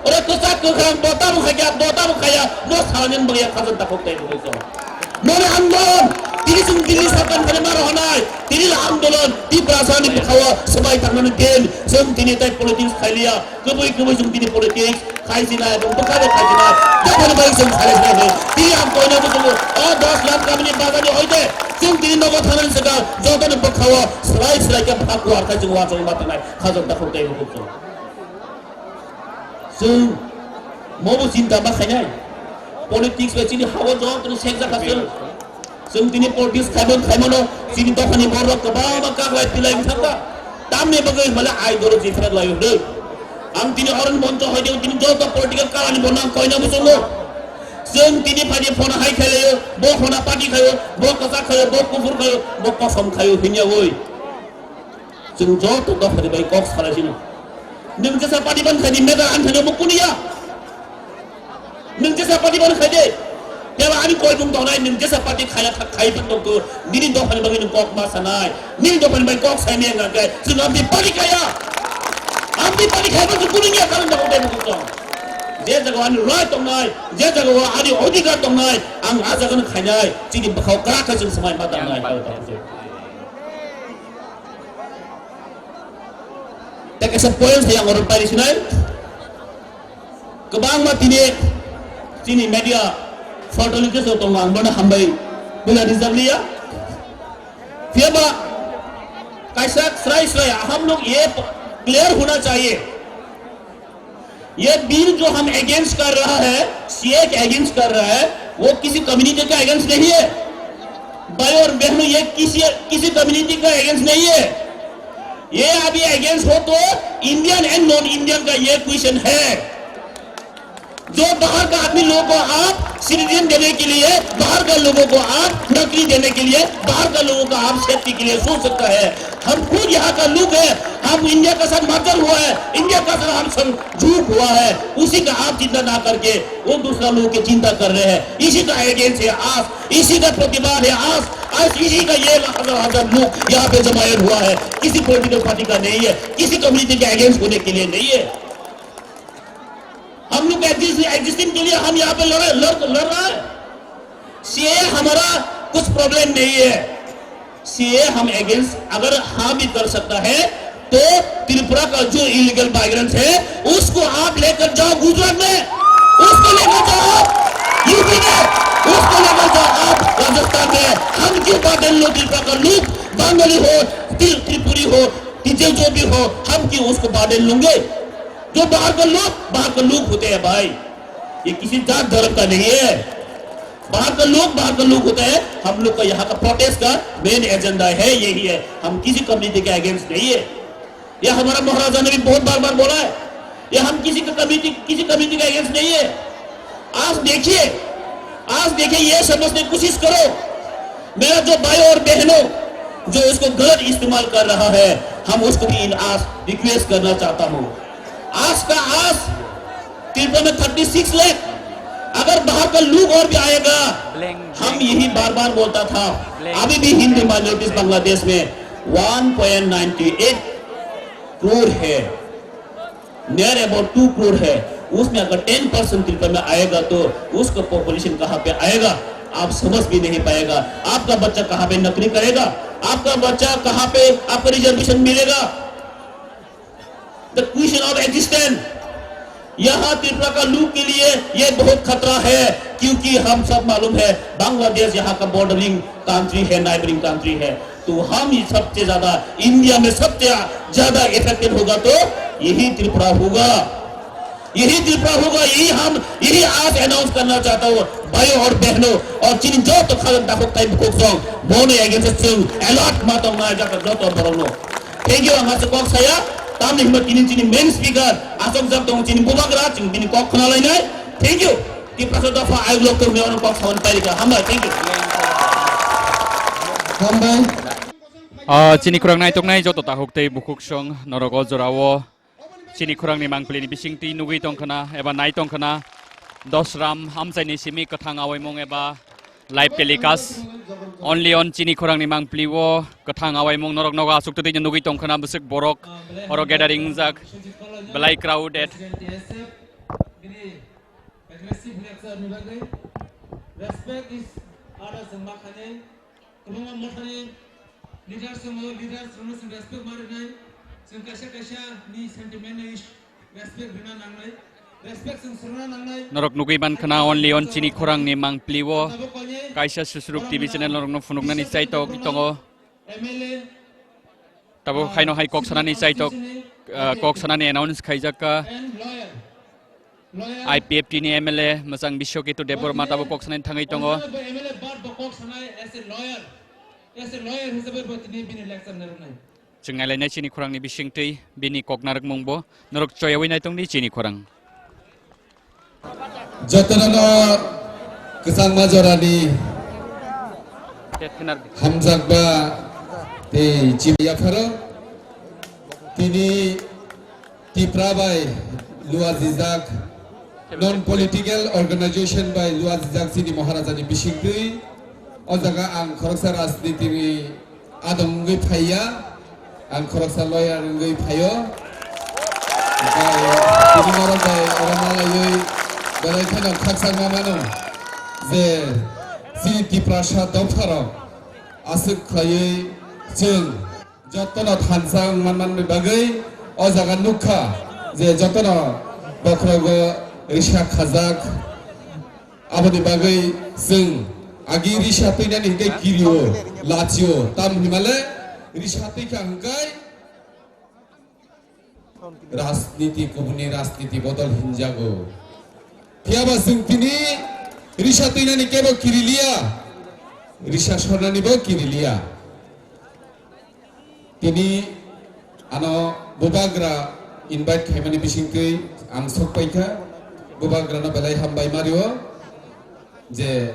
Oro kwchak kwkhrang bo tamo khaikha, bo tamo khaya, no salani bagwi ya khajak dakhok tai bukuk chwng. Mone andolon, tini chwng Delhi sarkar thani maro honai, tini andolon, Tiprasa ni bwkhao swbai tangmani din, chwng tini tai politics khailiya, kwbwi kwbwi chwng tini politics khaisina, ebong bwkhao khaisina, jokhoni bai chwng salai salai, tini ang koina bwswngwi, o dos lakh kamini bagani hoite, chwng tini nogo thanani swkang, jotoni bwkhao swlai swlai khe bwkha kuar khai chwng uansukma tangnai. Khajak dakhok tei bukuk chwng. Chwng mobo chinta ma khainai. Politics bai chini hawa jotoni sekjak kha chwng. Chwng tini politics khaimon khaimano chini dophani borok kwbangma kaklai pilai wngkha. Tamni bagwi hwnmale ideology pheklai wngdwi. Ang tini oroni moncho hoide tini joto political kalani bo nang koina muchungo. Chwng tini phaidi phone hai khailaio, bo phone party khaio, bo kwchak khaio, bo kuphur khaio, bo kosom khaio hwnyawi. Chwng joto dophani bai kok salaisino. Nwng jesa party ban khaidi medal ani thani omo kuniya. Nwng jesa party ban khaidi. Teba ani koimung tongnai nwng jesa party khaya kha-, khai ban tongkho. Nini dophani bagwi nwng kok ma sanai. Nini dophani bai kok saimaya wngkha khe chwng amtwi party khaya. Amtwi party khaiba chwng kuniya karon jago tei bukuk tong. Je jago ani right tongnai, je jago ani odhikar tongnai, ang a jagano khainai. Chini bwkhao kwrak khe chwng swmai ma tangnai. Tei kaisa point hai ang oro pairi sinai. Kwbangma tini chini media photo ni jesu tongo, ang bono hambai bula rijak liya. Phiya ba kaisa srai srai aham log ye clear hona chahiye. ये बिल जो हम अगेंस्ट कर रहा है, सीए के अगेंस्ट कर रहा है, वो किसी कम्युनिटी का अगेंस्ट नहीं है। भाई और बहनों, ये किसी किसी कम्युनिटी का अगेंस्ट नहीं है। ये अभी अगेंस्ट हो तो इंडियन एंड नॉन इंडियन का ये क्वेश्चन है। जो बाहर का आदमी लोगों को आप सिटीजन देने के लिए, बाहर का लोगों को आप नौकरी देने के लिए, बाहर का लोगों का आप सेफ्टी के लिए सोच सकता है। हम खुद यहाँ का लोग है, हम इंडिया का साथ मर्जर हुआ है, इंडिया का साथ हम संजूक हुआ है, उसी का आप चिंता ना करके वो दूसरा लोग की चिंता कर रहे हैं। इसी का अगेंस्ट है आज, इसी का प्रतिवाद है आज। आज इसी का ये हजार हजार लोग यहाँ पे जमायत हुआ है, किसी पॉलिटिकल पार्टी का नहीं है, किसी कम्युनिटी के अगेंस्ट होने के लिए नहीं है। हम लोग एग्जिस्ट एग्जिस्टिंग के लिए हम यहाँ पे लड़ लड़ लड़ रहा है। सीएए हमारा कुछ प्रॉब्लम नहीं है। सीएए हम अगेंस्ट अगर हाँ भी कर सकता है तो त्रिपुरा का जो इलीगल माइग्रेंट्स है उसको आप लेकर जाओ गुजरात में, उसको लेकर जाओ आप यूपी में, उसको लेकर जाओ आप राजस्थान में। हम क्यों बर्डन लो त्रिपुरा का लोग, बंगाली हो, त्रि- त्रिपुरी हो, टीचर जो भी हो, हम क्यों उसको बर्डन लेंगे? जो बाहर का लोग, बाहर का लोग होते हैं भाई, ये किसी जात धर्म का नहीं है। बाहर का लोग, बाहर का लोग होता है। हम लोग का यहाँ का प्रोटेस्ट का मेन एजेंडा है, यही है। हम किसी कम्युनिटी के अगेंस्ट नहीं है। यह हमारा महाराजा ने भी बहुत बार बार बोला है। यह हम किसी का कम्युनिटी, किसी कम्युनिटी के अगेंस्ट नहीं है। आज देखिए, आज देखिए, ये समझने की कोशिश करो, मेरा जो भाई और बहनों जो इसको गलत इस्तेमाल कर रहा है, हम उसको भी इन आज रिक्वेस्ट करना चाहता हूँ। आज का आज त्रिपुरा में थर्टी सिक्स लाख, अगर बाहर का लोग और भी आएगा, हम यही बार बार बोलता था, अभी भी हिंदू माइनॉरिटीज बांग्लादेश में one point ninety eight crore है, near about टू करोड़ है। उसमें अगर टेन परसेंट त्रिपुरा में आएगा तो उसका पॉपुलेशन कहाँ पे आएगा, आप समझ भी नहीं पाएगा। आपका बच्चा कहाँ पे नौकरी करेगा, आपका बच्चा कहाँ पे आपको रिजर्वेशन मिलेगा? The question of existence, यहाँ त्रिपुरा का लोग के लिए ये बहुत खतरा है, क्योंकि हम सब मालूम है बांग्लादेश यहाँ का बॉर्डरिंग कंट्री है, नाइबरिंग कंट्री है। तो हम ही सबसे ज्यादा, इंडिया में सबसे ज्यादा इफेक्टेड होगा तो यही त्रिपुरा होगा, यही त्रिपुरा होगा। यही हम, यही आज अनाउंस करना चाहता हूँ भाइयों और बहनों, और chini joto khajak dakhok tai bukhuk song, boni against chwng alert ma tong nai jata joto borok no. Thank you, ang aswk kok saya. Tamni hwnba tini chini main speaker aswk jak tongo chini bubagra, chwng bini kok khna lainai. Thank you. Tiprasa dopha ayuk lok tongni ono kok sawan pairika. Hambai, thank you. Hambai. Ah, chini khorang naitoknai joto takhuk tei bukhuk song norok o jorao chini khorangni mangpili ni bisingtwi nugwi tongkhna eba nai tongkhna Dosram amchaini simi kwthang awaimung eba live telecast only on chini khorangni mangpili o kwthang awaimung norok nogo aswk twi nugwi tongkhna bwswk borok oro gathering wngjak belai crowded. Aggressive lecture ni bagwi respect is ada sengma khani. Kwbangma mothani leaders tongo, leaders rokno chwng respect ma rwnai, chwng kaisa kaisa ni sentiment no respect rwna nangnai, respect chwng swrwngna nangnai. Norok nugwi mankha na only on chini khorang ni mangpili o kaisa Susruk T V channel norokno phunuknani chaitok tongo. M L A Tabuk haino hai kok sanani chaitok, ah, kok sanani announce khaijak kha. I P F T ni M L A mwchang Biswaketu Debbarma tabuk kok sanani thangwi tongo. Chwng nailainai chini khorangni bisingtwi bini kok narwkmungbo norok choyawi naitongdi chini khorang. Jotono kwchangma jorani hamjakba tei chini yapharo tini Tipra bai luajijak, non political organization bai luajijak chini Maharajani bisingtwi. O jaga ang khoroksa rajnitini adong wngwi phaiya, ang khoroksa lawyer wngwi phaio. Omono bai oro malaiwi belai kheno khakchangma mano je chini Tiprasa dopharok aswk khlaiwi chwng jotono thansa wng manmani bagwi o jaga nukha je jotono bokhorogo risa khajak. Aboni bagwi chwng agi risa twinani hwnkhe kirio, lachio, tamni hwnmale risa twikha hwnkhe rajniti, kubuni rajniti bodol hinjago. Phiyaba chwng tini risa twinani kebo kiriliya, risa sornanibo kiriliya. Tini ano bubagra invite khaimani bisingtwi ang sok paikha, bubagrano belai hambai mario je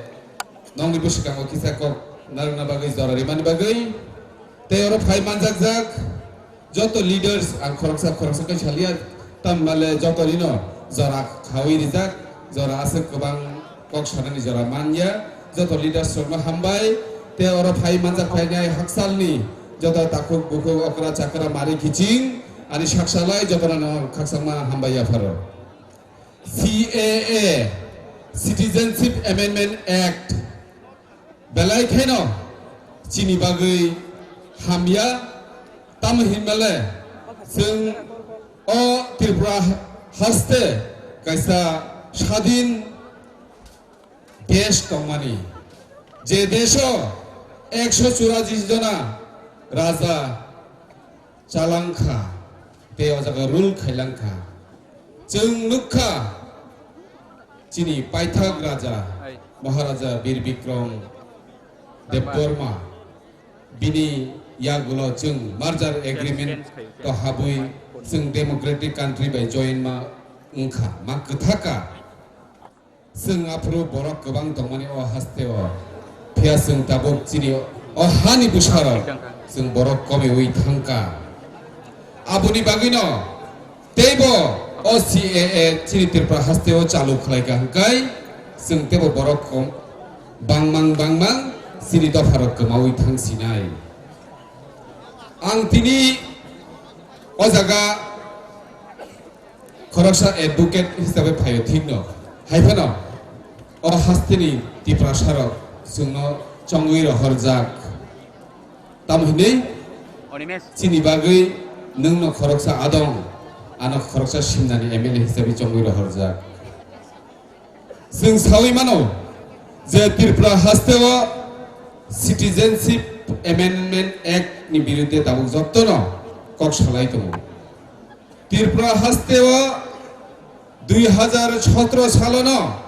nongni bwskango kisa kok narwkna bagwi jora rimani bagwi tei oro phai manjakjak Joto leaders ang khoroksa khoroksa khe saliya, tamni male joto nino jora khawi rijak, jora aswk kwbang kok sanani jora manya, joto leaders rokno hambai, te oro phai manjak phainai haksalni joto takhuk bukhuk okra chakra mari kiching ani saksalai jotono khakchangma hambai yapharo. C A A, Citizenship Amendment Act, belai kheno chini bagwi hamya, tamo hinmale chwng o Tripura haste kaisa sadin desh tongmani, je desho ekso churashi jona raja chalangkha, tei o jaga rule khailangkha. Chwng nukha, chini paithak raja, Maharaja Bir Bikram Debbarma, bini yagulo chwng merger agreement to habwi chwng democratic country bai join ma wngkha, ma kwthaka. Chwng aphuru borok kwbang tongmani o haste o. Phiya chwng tabuk chini o hani bwsarok chwng borok komiwi thangkha. Aboni bagwino teibo o C A A chini Tripura haste o chalu khlaikha hwnkhe chwng teibo borok kom bangmang bangmang chini dopharok kwmawi thangsinai. Ang tini o jaga khoroksa advocate hisabe phaio thikno, hai phano o hasteni Tiprasarok chwngno chongwi rohorjak. Tamo hinwi chini bagwi nwngno khoroksa adong, ano khoroksa simnani M L A hisabe chongwi rohorjak. Chwng sawi mano je Tripura haste o Citizenship Amendment Act ni birudde tabuk jottono kok salai tongo. Tripura haste o dui hazar sotro salono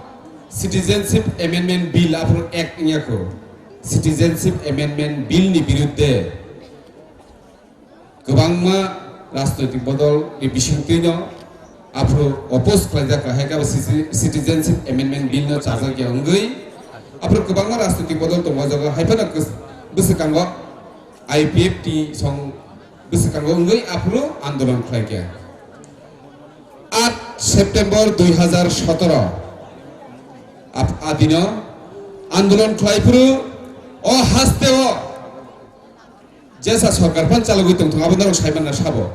Citizenship Amendment Bill aphuru Act wngya kho. Citizenship Amendment Bill ni birudde kwbangma rajnoitik bodol ni bisingtwi no aphuru oppose khlaijak, hai khe bo Citi-, Citizenship Amendment Bill no chajak ya wngwi aphuru kwbangma rajnoitik bodol tongo, o jaga hai phano kws-, bwswkango I P F T song bwswkango wngwi aphuru andolon khlaikha. Aat September dui hazar sotoro ap-, adino andolon khlai phuru o haste o jesa sorkar phan chalogwi tongthok, abo norok saimanna sabo.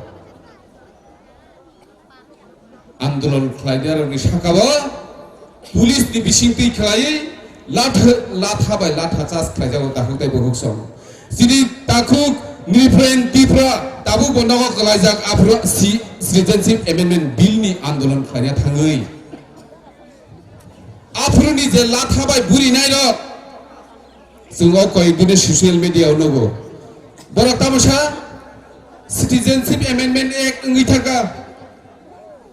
Andolon khlainarokni sakao police ni bisingtwi khlaiwi latha, latha bai latha charge khlaijago takhuk tei bukhuk song. Chini takhuk Nriprain Tripura tabuk bo nogo kwlaijak aphuru si-, Citizenship Amendment Bill ni andolon khlaina thangwi. Aphuruni je latha bai buri nairok, chwng o koyek dini social media o nugo. Borok tamo sa Citizenship Amendment Act wngwi thangkha.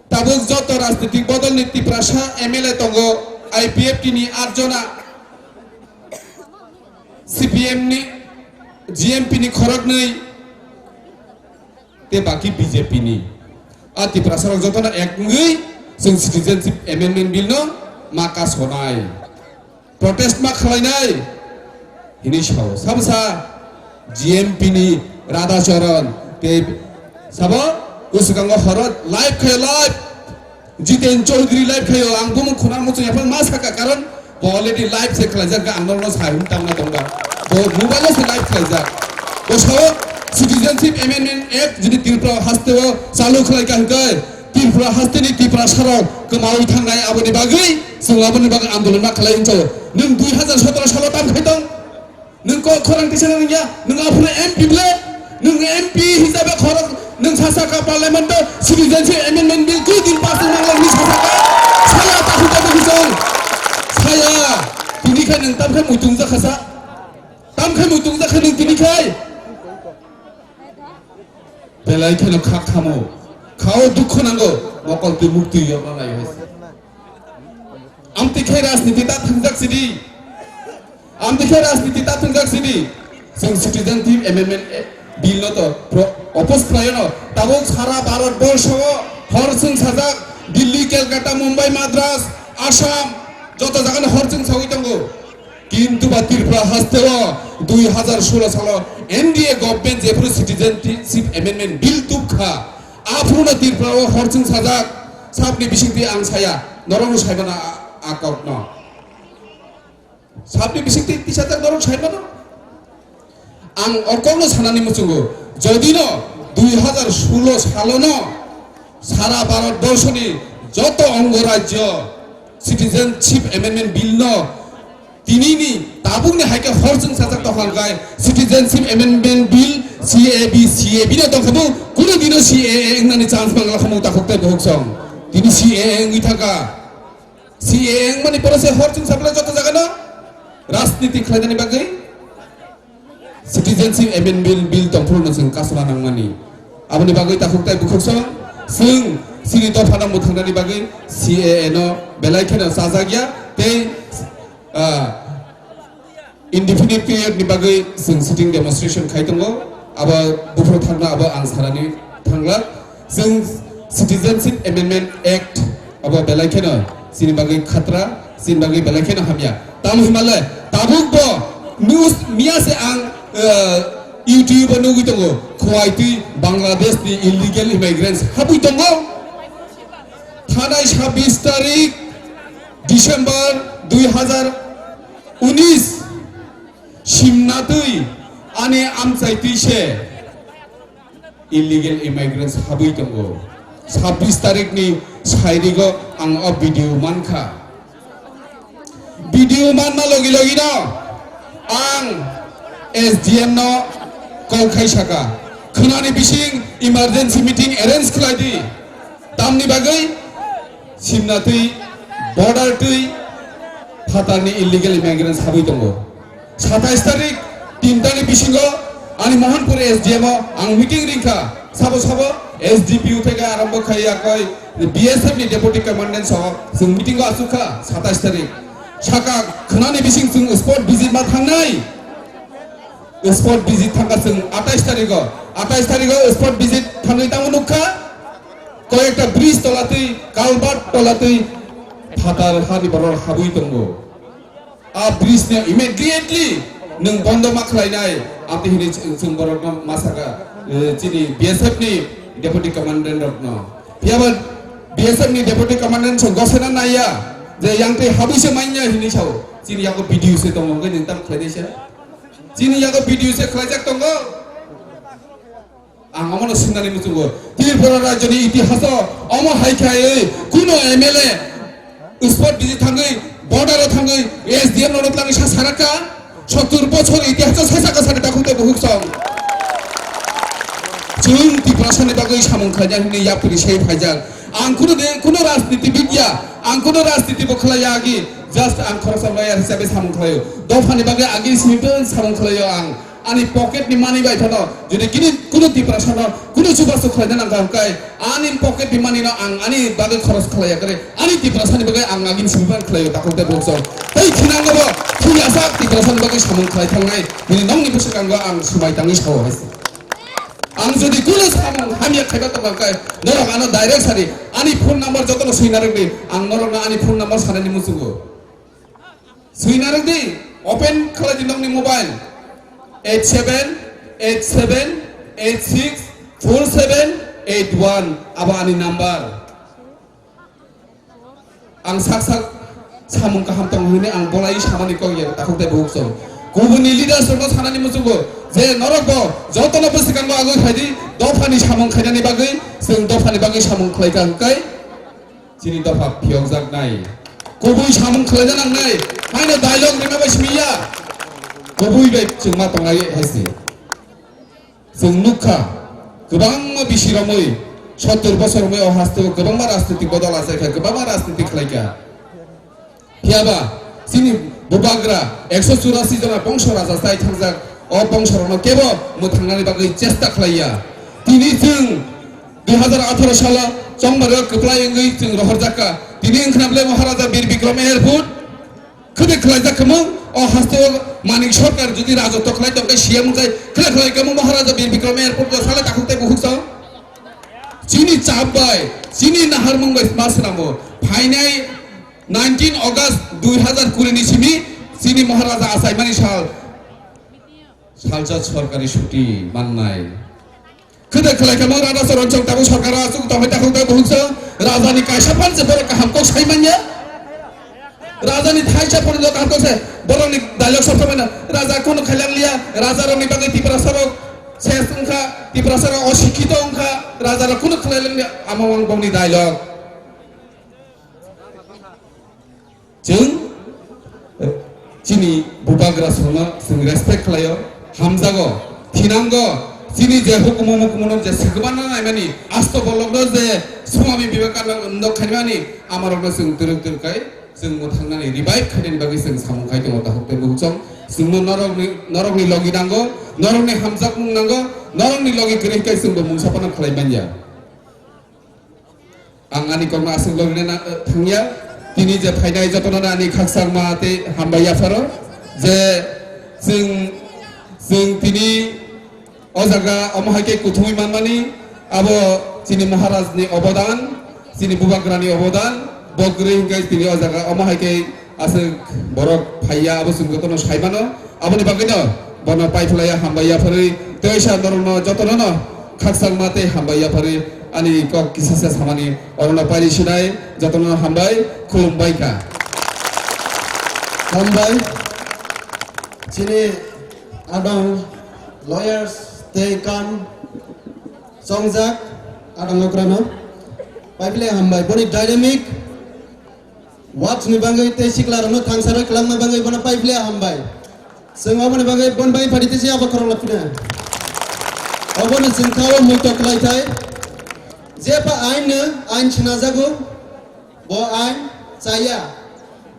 Tabuk joto rajnitik bodol ni Tiprasa M L A tongo, I P F T ni aat jona, C P M ni, G M P ni khoroknwi, tei baki B J P ni. A Tiprasa rok jotono ek wngwi chwng Citizenship Amendment Bill no ma kasonai, protest ma khwlainai hinwi sao. Sabo sa G M P ni Radha Charan tei sabo bwswkango horo live khaio, live. Jiten Chaudhary live khaio, ang bumung khuna muchung yaphang ma saka, karon bo already live se khlaijak, ang norno sai hum tamna tongba. Bo mobile se live khlaijak. Bo sao Citizenship Amendment Act jodi Tripura haste o chalu khlai ka hwnkhe, Tripura haste ni Tiprasa rok kwmawi thangnai, aboni bagwi chwng aboni bagwi andolon ma khlai hwncho. Nwng dui hazar sotoro salo tam khai tong? Nwng kok khorang tisa nang ya, nwng aphuru M P ble, nwng M P hisabe khorang, nwng sasaka parliament o Citizenship Amendment Bill koi din pass wng nang nini sasaka, saya tahu tahu hisong, saya, tini khai nwng tam khai muitung jakha sa, tam khai muitung jakha nwng tini khai. Belai kheno kha khamo, khao dukho nango, mokol twi muk twi yorna lai hai. Amtwi khe rajniti ta thangjak sidi. Amtwi khe rajniti ta thangjak sidi. Chwng Citizenship Amendment Bill no to pro-, oppose khlaio no. Tabuk sara Bharat borsho o hor chwng sajak Delhi, Calcutta, Mumbai, Madras, Assam, joto jaga no hor chwng sawi tongo. Kintu ba Tripura hasteo dui hazar solo salo N D A government jephuru Citizenship Amendment Bill tubkha, aphuru no Tripura o hor chwng sajak, sabni bisingtwi ang saya, norokno saimano a, a kokno. Sabni bisingtwi tisajak norok saimano. Ang o kokno sanani muchungo, jodino dui hazar solo salono sara Bharat borshoni joto ongo rajyo Citizenship Amendment Bill no tinini tabukni hai khe hor chwng sajak tongkha hwnkhe Citizenship Amendment Bill, C A B, C A B no tongkha bo, kuno dino C A A wngnani chance mangla khamu takhuk tei bukhuk song. Tini C A A wngwi thangkha. C A A wngmani pore se hor chwng saplai joto jagano rajniti khlainani bagwi Citizenship Amendment Bill tongphuru no chwng kasuna nangmani. Aboni bagwi takhuk tai bukhuk song chwng chini dophano mwthangnani bagwi C A A no belai kheno chajakya tei, ah, indefinite period ni bagwi chwng sitting demonstration khai tongo. Abo buphuru thangno abo ang sanani thangla. Chwng Citizenship Amendment Act abo belai kheno chini bagwi khatra, chini bagwi belai kheno hamya. Tamo himale tabuk bo news miya se ang, eh, YouTube o nugwi tongo, khowai twi Bangladesh ni illegal immigrants habwi tongo. Thanai sabbish tarik December dui hazar unis simna twi ani amchai twi se illegal immigrants habwi tongo. Sabbish tarikni sairigo ang o video mankha. Video manna logi logino ang S D M no call khai saka, khwnani bising emergency meeting arrange khlai di. Tamni bagwi simna twi, border twi phatarni illegal immigrants habwi tongo. Satais tarik tinta ni bisingo ani Mohanpur S D M o ang meeting ringkha. Sabo sabo S D P O theke arombo khai yakoi B S F ni deputy commandant soho chwng meeting o achukha satais tarik. Saka khwnani bising chwng spot visit ma thangnai. Spot visit thangkha chwng atais tarigo. Atais tarigo spot visit thangwi tamo nukha. Koyekta bridge tolatwi, culvert tolatwi phatar hani borok habwi tongo. A bridge no immediately nwng bondo ma khlainai, amtwi hwnwi chwng, chwng borokno ma saka, eh, chini B S F ni deputy commandant rokno. Phiyaba B S F ni deputy commandant chwng gosena naiya, je yang twi habwi se manya hwnwi sao. Chini yago video se tongo, hwnkhe nwng tam khlainai se. Chini yago video se khlaijak tongo. Ang omono swngnani muchungo, Tripura rajyoni itihaso omo hai khe ai kuno M L A spot visit thangwi, border o thangwi, S D M no twlangwi sa sarakha, sottur bochor itihaso sai saka saka takhuk tei bukhuk song. Chwng Tiprasani bagwi samung khlaina hwnwi yapri sai phaijak. Ang kuno de, kuno rajnitibid ya, ang kuno rajniti bo khlaiya agi, just ang khoroksa lawyer hisabe samung khlaio. Dophani bagwi agi simi samung khlaio ang. Ani pocket ni money bai phano, jodi kini kuno Tiprasa no kuno chubachu khlaina nangkha hwnkhe, ani pocket ni money no ang ani bagwi khoros khlaiya kre, ani Tiprasa ni bagwi ang agin simi ban khlaio takhuk tei bukhuk song. Tei khinango bo thwi asak Tiprasa ni bagwi samung khlai thangnai, bini nokni bwskango ang swmai tangwi sao hai se. Ang jodi kuno samung hamya khaiba tongkha hwnkhe, norok ano direct sadi, ani phone number jotono swina rwdi, ang norokno ani phone number sanani muchungo. Swina rwdi, open khlai di nokni mobile, eight seven eight seven eight six four seven eight one, abo ani number. Ang sak sak samung kaham tongo hwnwi ang bolai samani kok ya takhuk tei bukhuk song. Kubuni leaders rokno sanani muchungo je norok bo jotono bwskango agwi phaidi dophani samung khainani bagwi, chwng dophani bagwi samung khlaikha hwnkhe. Chini dopha phiyokjaknai. Kubui samung khlaina nangnai. Haino dialogue rwna bai simi ya. Kubui bai chwng ma tongnai hai se. Chwng nukha, kwbangma bisi romwi, sottur bosor romwi o hasteo kwbangma rajnitik bodol achaikha, kwbangma rajnitik khlaikha. Phiyaba chini bubagra ekso churasi jona bongso raja chai thangjak, o bongso rokno kebo mwthangnani bagwi chesta khlaiya. Tini chwng dui hazar atharo salo chongmaro kwplai wngwi chwng rohorjakha. Tini wngkhna bwle Maharaja Bir Bikram Airport khwde khlaijak khamo, o hasteo Manik Sarkar jodi rajotw khlai tongkhe C M wngkhe khwde khlai khamo Maharaja Bir Bikram Airport o sale takhuk tei bukhuk sao. Chini chap bai, chini naharmung bai ma swnamo. Phainai nineteen August dui hazar kuri ni simi Chini Maharaja achaimani sal, salsa sorkari chuti mannai. Khwdai khwlai khe mo Raja Charanchong tabuk sorkar o aswk tongwi takhuk tei buhuksa Raja ni kaisa phan se borok kaham kok sai manya. Raja ni thaisa phone lo kaham kok se borok ni dialogue sab samai na. Raja kono khailang liya, Raja rok ni bagwi Tiprasa rok ses wngkha, Tiprasa rok osikhito wngkha, Raja rok kono khwlai lang liya, amo wng bong ni dialogue. Chwng, eh, chini bubagra songno chwng respect khlaio, hamjago, thinango, chini je hukumu mukumu no je swkbana naimani, asto bolokno je Swami Vivekananda khaimani, amarokno chwng twrwk twrwk khai, chwng mwthangnani revive khainani bagwi chwng samung khai tongo, tahuk tei buhukchong. Chwngno norokni, norokni logi nango, norokni hamjakmung nango, norokni logi kwrwi khai chwngbo mungsa phano khlai manya. Ang ani kokno aswk logi na, eh, thangya. Tini je phainai jotono ani khakchangma tei hambai yapharo je chwng, chwng tini o jaga omo hai khe kuthumwi manmani abo chini Maharaj ni obodan, chini bubagra ni obodan, bo kwrwi hwnkhe tini o jaga omo hai khe aswk borok phaiya abo chwng jotono saimano. Aboni bagwino bono paiphlaiya hambai yaphari tei sa norokno jotono no khakchangma tei hambai yaphari ani kok kisisa samani orono pairi sinai jotono hambai khulumbai kha. Hambai chini adong lawyers tei kam chongjak adong okrano paiphlai hambai boni dynamic Watch ni bagwi tei sikla rokno thangsarwi kwlangma bagwi bono paiphlaiya hambai. Chwng oboni bagwi bon bai phaidi tei abo khorok lapina. Obono chwng kha o muito kwlai thai. Je pa ain no ain swnajago, bo ain chaya.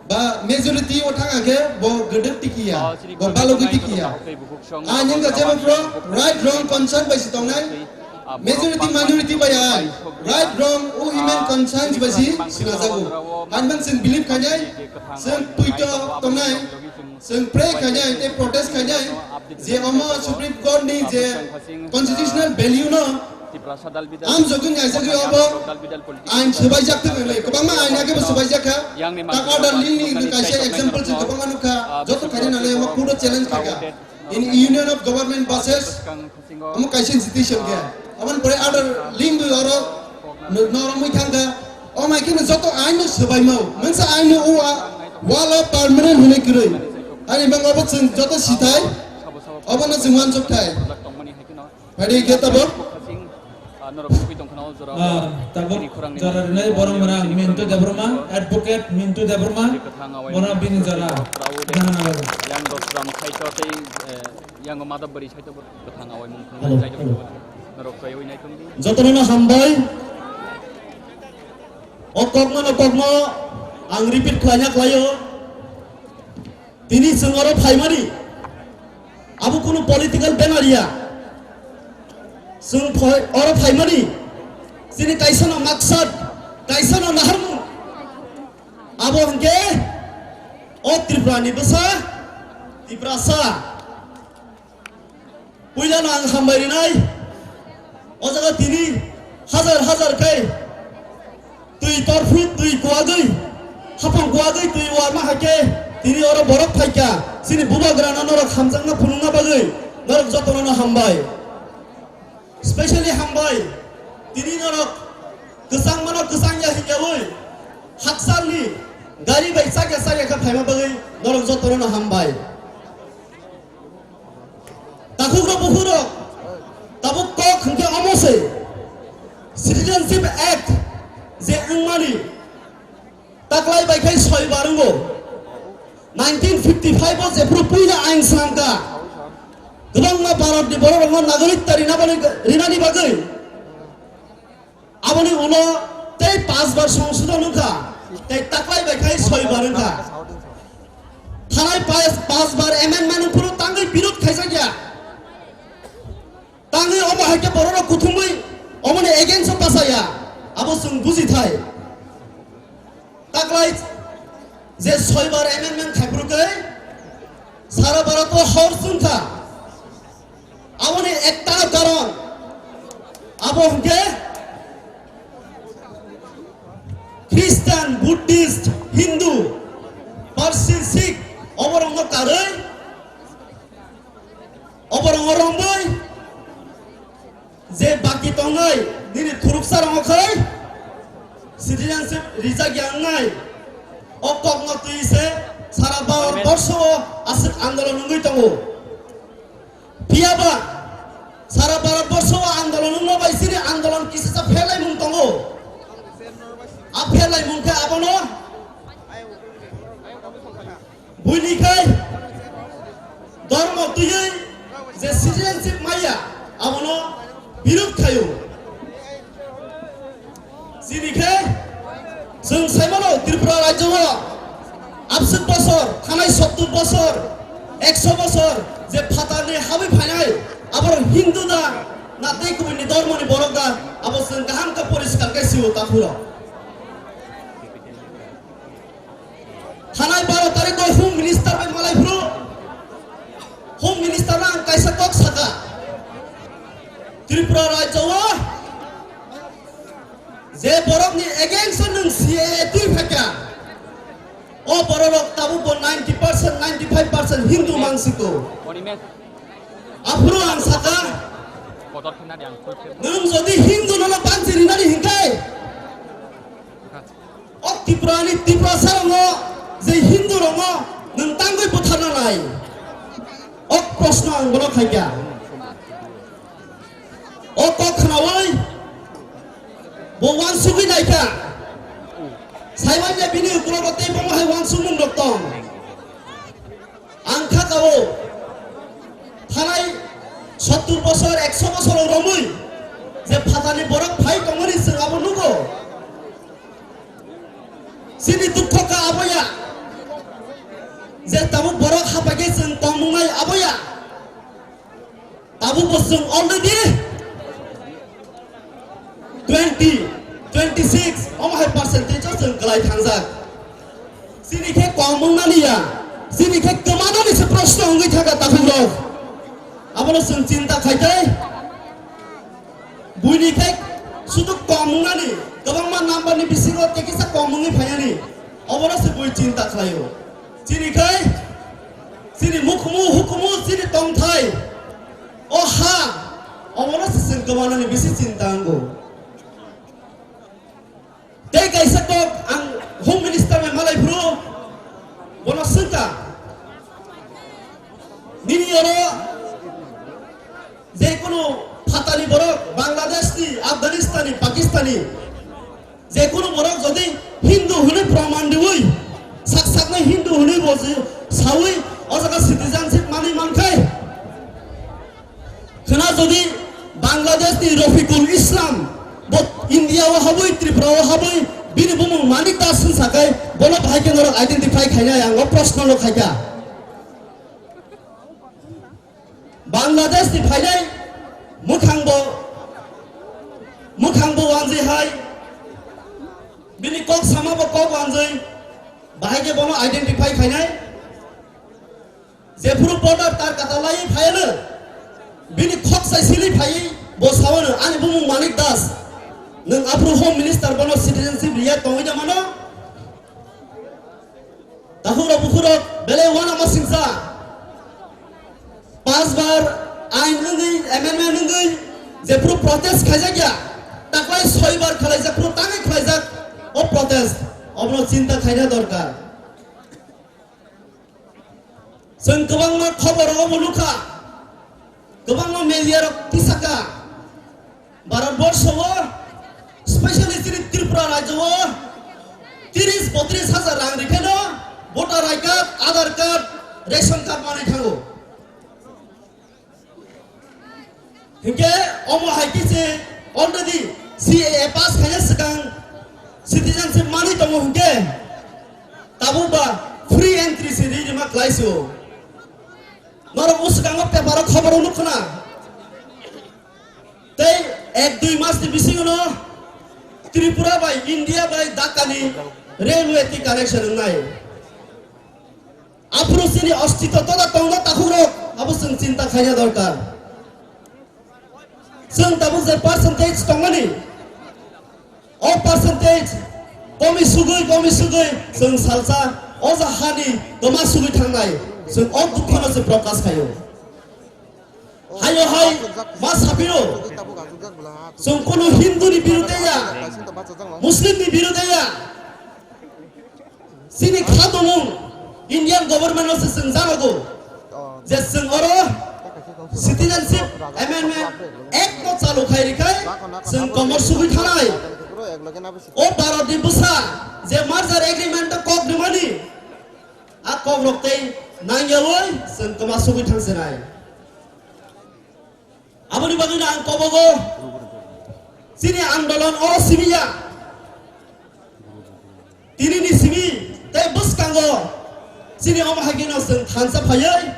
Ba majority o thang khe bo gwdwk tikiya, bo balogwi tikiya. Ain wngkha jebo phro right wrong concern bai si tongnai. Majority minority bai ai right wrong o human conscience bai si sinajago. Hanbang chwng believe khainai, chwng puito tongnai, chwng pray khainai tei protest khainai je omo Supreme Court ni je constitutional value no am jogwng naijagwi obo ain swbaijak thwk hinwi kwbangma ain agebo swbaijak kha. Tak order link ni hinwi kaisa example chwng kwbangma nukha, joto khainai nalai omo court o challenge khaikha. In union of government buses Omo kaisa institution khe. Aboni pore order link dui oro no-, norok mui thang kha. O mai kheno joto ain no swbaima o. Mungsa ain no o a wall o permanent hinwi kwrwi. Ani bang obo chwng joto sithai. Obo no chwng wansuk thai. Phaidi khe tabok. Ah, tabok jora rinai borok mwnang Mintu Debbarma, advocate Mintu Debbarma, bono bini jora jahana lago. Yang Dosram khai to tei, eh, Yang Madhab Bari sai to. Hello, hello. Jotono no hambai. O kokno no kokno ang repeat khlaina khlaio. Tini chwng oro phaimani. Abo kunu political banner ya. Chwng phai-, oro phaimani. Chini kaisa no maksad, kaisa no naharmung. Abo hwnkhe o Tripura ni bwsa, Tiprasa. Puilano ang hambai rinai. O jaga tini hajar hajar khe twi torphru, twi kuagwi, hapang kuagwi twi warma hai khe tini oro borok phaikha. Chini bubagrano norok hamjakna phunukna bagwi norok jotono no hambai. Specially hambai. Tini norok kwchangmano kwchang ya hinyawi hakchalni gari bai chakya chakya khe phaima bagwi norok jotono no hambai. Takhukrok bukhurok, tabuk kok hwnkhe omo se, Citizenship Act je wngmani taklai bai khai soi bar wngo. Nineteen fifty five o jephru puila ain swnamkha, kwbangma Bharatni borokrokno nagorik ta rina bani, rinani bagwi. Aboni ulo tei paanch bar songsodhon wngkha, tei taklai bai khai soi bar wngkha. Thanai paanch, paanch bar amendment wngphuru tangwi birod khaijakya. Tangwi omo hai khe bororok kuthumwi omoni against o bachaya. Abo chwng buji thai. Taklai je soi bar amendment khaiphuru khe sara Bharat o hor chwngkha. Aboni ekta karon abo hwnkhe Christian, Buddhist, Hindu, Parsi, Sikh, oborokno Nini thuruksa rokno khai citizenship rijak ya wngnai. O kokno twi se sara Bharat borsho o aswk andolon wngwi tongo. Phiya ba sara Bharat borsho o andolon wngma bai chini andolon kisasa pherlaimung tongo. A pherlaimung khe abono buini khai dhormo twiwi je citizenship maya abono birod khaio. Chini khe chwng saimano Tripura rajyo o abswk bosor, thanai sottur bosor, ekso bosor je phatarni habwi phainai, aborok Hindu da na tei kubuni dhormoni borok da, abo chwng kaham khe poriskar khe sio takhurok. Thanai baro tarikh o Home Minister bai malai phuru Home Minister no ang kaisa kok saka, Tripura rajyo o je borokni against o nwng C A A twi phaikha, o bororok tabukbo ninety percent, ninety five percent Hindu mansiko. Aphuru ang saka, nwng jodi Hindu nono banchi rinani hinkai, o Tripurani Tiprasa rokno je Hindu rokno nwng tangwi butharna nai? O proshno ang bono khaikha. O kok khnaui bo uansugwi naikha. Saiman je bini ukulogo tei bomo hai uansukmung rok tong. Ang kha kao thanai sottur bosor, ekso bosor romwi je phatani borok phai tongmani chwng abo nugo. Chini dukho kha aboya je tabuk borok hapaikhe chwng tongmung nai aboya. Tabuk bo chwng already twenty, twenty six omo hai percentage o chwng kwlai thangjak. Chini khe kongmung nani ya, chini khe kwmanani se proshno wngwi thangkha takhuk rok. Abono chwng chinta khai tei buini khe sudu kongmung nani, kwbangma number ni bisingo tei kisa kongmung ni phainani, obono se bui chinta khlaio. Chini khe chini mukhumu hukumu chini tongthai o ha, omono se chwng kwmanani bisi chinta wngo. Tei kaisa kok ang Home Minister bai malai phuru bono swngkha, nini oro je kunu phatani borok, Bangladesh ni, Afghanistan ni, Pakistan ni, je kunu borok jodi Hindu hwnwi proman riui, sak saknai Hindu hwnwi bo je saui o jaga citizenship manwi mankhai, khwna jodi Bangladesh ni Rafiqul Islam bo India o habwi, Tripura o habwi, bini bumung Manik Das hwn sakhai, bono bahai khe norok identify khainai, ang o proshno no khaikha. Bangladesh ni phainai mwkhang bo, mwkhang bo wanjwi hai, bini kok sama bo kok wanjwi, bahai khe bono identify khainai. Jephuru border tar kata lai phaiano, bini khok sai sili phai bo sawano, ani bumung Manik Das, nwng aphuru Home Minister, bono citizenship riya tongwi da mano? Takhurok bukhurok belai uanama singsa. Panch bar ain wngwi, amendment wngwi jephuru protest khaijak ya, taklai soi bar khwlaijak, phuru tangwi khwlaijak o protest, obono chinta khaina dorkar. Chwng kwbangma khobor o bo nukha, kwbangma media rok tisakha, Bharat borsho o, specially chini Tripura rajyo o tris botris hajar rang rikhaino voter I card, Aadhaar card, ration card manwi thango. Hinkhe omo hai khe se already C A A pass khaina swkang citizenship manwi tongo hinkhe tabuk ba free entry se ri rima khlai se o. Norok o swkango paper o khobor o nukho na. Tei ek dui mas ni bisingo no Tripura bai India bai Dhaka ni railway twi connection wngnai. Aphuru chini ostitw tola tongma takhukrok, abo chwng chinta khaina dorkar. Chwng tabuk je percentage tongmani, o percentage komi sugwi, komi sugwi chwng salsa o ja hani kwma sugwi thangnai, chwng o dukhono se prokash khaio. Hayo hai ma sapiro. Chwng kunu Hindu ni birude ya, Muslim ni birude ya. Chini khatumung Indian government no se chwng janogo je chwng oro Citizenship Amendment Act no chalu khai rikhai chwng komor sugui thanai. O Bharat ni bwsa je merger agreement o kok rwmani, a kok rok tei nangyawi chwng kwma sugui thangsinai. Aboni bagwi no ang kobogo chini andolon oro simi ya. Tini ni simi tei bwskango chini omo hai kheno chwng thansa phaiwi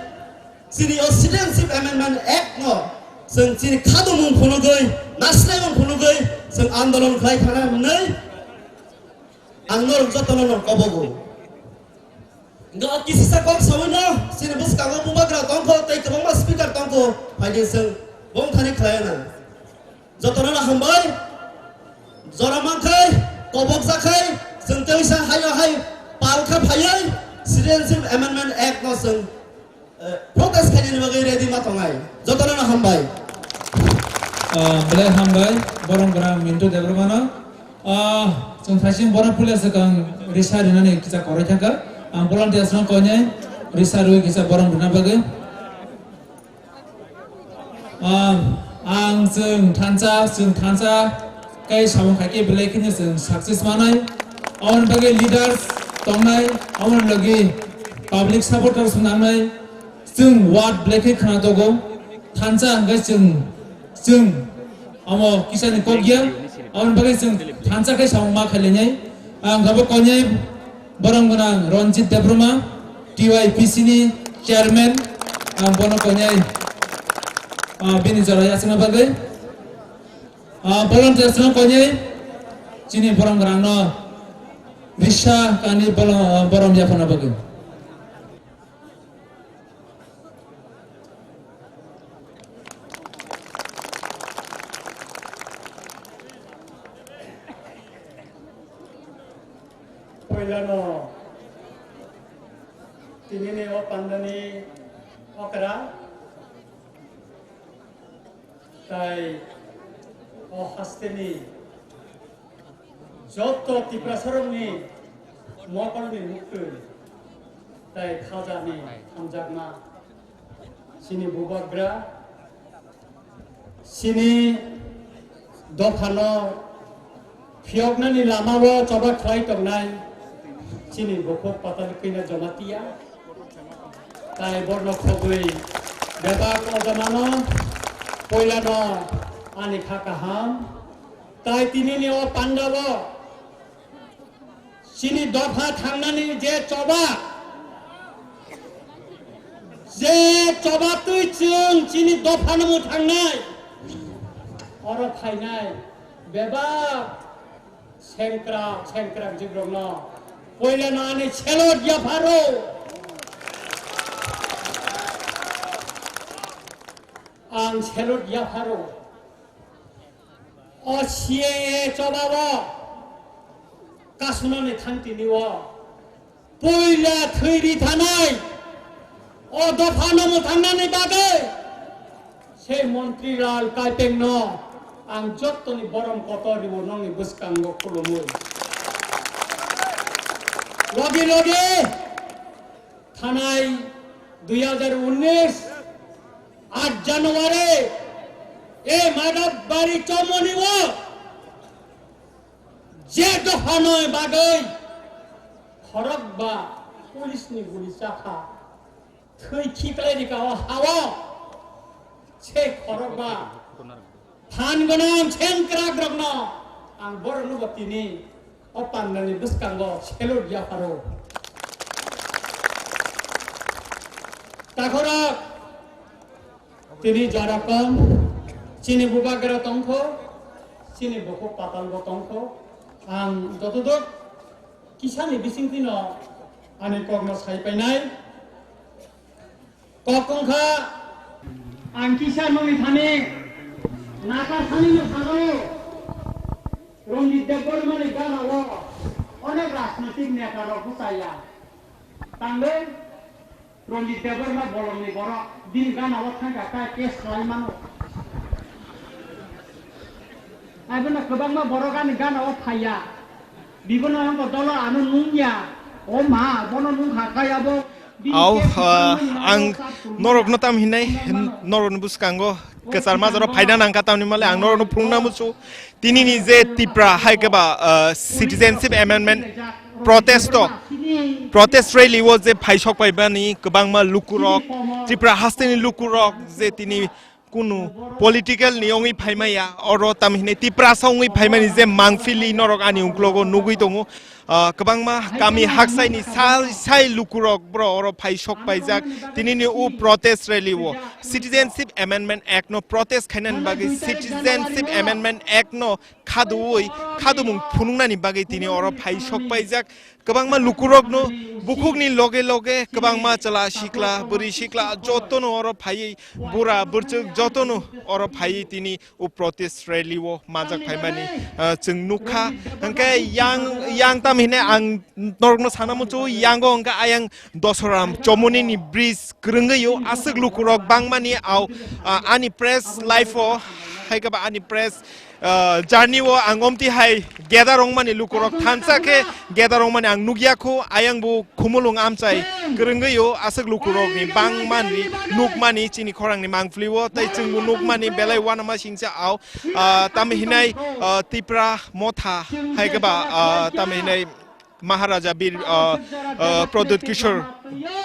chini o Citizenship Amendment Act no chwng chini khatumung phunugwi, nasinai mung phunugwi chwng andolon khlai thana hwnwi ang norok jotono no kobogo. Hingke o kisisa kok sawi no, chini bwskango bubagra tongkho, tei kwbangma speaker tongkho, phaidi chwng bongthani khlai na. Jotono no hambai, jora mankhe, kobok jakhai, chwng tei sa hayo hai, palkha phaiwi, Citizenship Amendment Act no chwng, eh, protest khainani bagwi ready ma tongnai. Jotono no hambai. Ah, belai hambai, borom gwnang Mintu Debbarmano. Ah, chwng thaising borom puila swkang risa rinani kisa koroi thangkha. Ang volunteers no koinai risa rwi kisa borom rina bagwi. Ah, ang chwng thansa, chwng thansa kai samung khaikhe belai kheno chwng success manai. Aboni bagwi leaders tongnai, aboni logi public supporters nangnai. Chwng word belai khe khna togo. Thansa hwnkhe chwng, chwng omo kisani kok ya. Aboni bagwi chwng thansa khe samung ma khailainai. Ang abo koinai borom gwnang Ranjit Debbarma, T Y P C ni chairman. Ang bono koinai, ah, bini jora yachwkna bagwi. Ah, volunteers no koinai chini borom gwnang no risa kani borom, borom yaphana bagwi. Poilano tinini o pandani okra tai o hasteni joto Tiprasarokni mokolni muktwi tai khajani hamjakma chini bubagra, chini dophano phiyoknani lamao choba khlai tongnai chini bukhuk Patal Kanya Jamatia. Tai borno khogwi bebak o jamano poilano ani kha kaham. Tai tinini o pandao chini dopha thangnani je choba, je choba twi chwng chini dophano mwthangnai, oro phainai bebak sengkrak, sengkrak jibrokno poilano ani salute yapharo. Ang salute yapharo. O C A A chobao kasunani thangtini o puila thwi ri thanai o dophano mwthangnani bagwi sei Montri Lal Kaipengno ang jottoni borom kotor ribo nongni bwskango khulumwi. Logi logi thanai dui hajar unnish aat January e Madhobari chomoni o je dophano bagwi khorokba police ni guli chakha thwi khiklai rika o hao se khorokba phan gwnang sengkrakrokno ang borokno bo tini o pandani bwskango salute yapharo. Takhorok tini jora kom, chini bubagra tongkho, chini bukhuk patalbo tongkho. Ang jotodok kisani bisingtwino ani kokno sai painai. Kok wngkha, ang kisa nokni thani nakar thani no sano, Ranjit Debbarma ni gana o onek rajnitik neta rok bwchaya. Tangwi Ranjit Debbarma bolongni borok bini gana o thangkha, ta case khlai mano. Abono kwbangma borok ani gana o phaiya. Bibono wngkha dolo ano nungya. O ma, bono nungkha khe abo. Bini Au, case ah, khlai mano ang abo norokno tam hinai, norokni bwskango kwchar majaro phaina nangkha, tamni male ang norokno phunukna muchung. Tinini je Tipra hai khe ba, ah, Citizenship Amendment protest o, protest rally o je phaisok paibani kwbangma lukurok, Tripura hasteni lukurok je tini kunu political ni wngwi phaimaya, oro tamhinai Tiprasa wngwi phaimani je mangpili norok ani uklogo nugwi tongo. Ah, kwbangma kami haksaini sai, sai lukurok bro oro phai sok paijak. Tinini u protest rally o Citizenship Amendment Act no protest khainani bagwi, Citizenship Amendment Act no khaduwi, khadumung phunuknani bagwi tini oro phai sok paijak. Kwbangma lukurokno bukhukni loge loge kwbangma chwla sikla, bwrwi sikla jotono oro phaiwi, bura bwrchwk jotono oro phaiwi tini o protest rally o manjak phaimani, ah, chwng nukha. Hwnkhe yang, yang tam hinai ang norokno sana muchung, yango hwnkhe ayang Dosoram Chomoni ni bridge kwrwngwi o aswk lukurok bangmani au, ah, ani press life o hai khe ba ani press, ah, journey o ang omti hai gather wngmani lukurok thansa khe gather wngmani ang nukya kho, ayang bo Khumulwng amchai kwrwngwi o aswk lukurokni bangmani nukmani chini khorangni mangpili o, tei chwngbo nukmani belai uanama singcha au, ah, tamo hinai, ah, Tipra Motha hai khe ba, ah, tamo hinai Maharaja Bir, ah, ah, Pradyut Kishore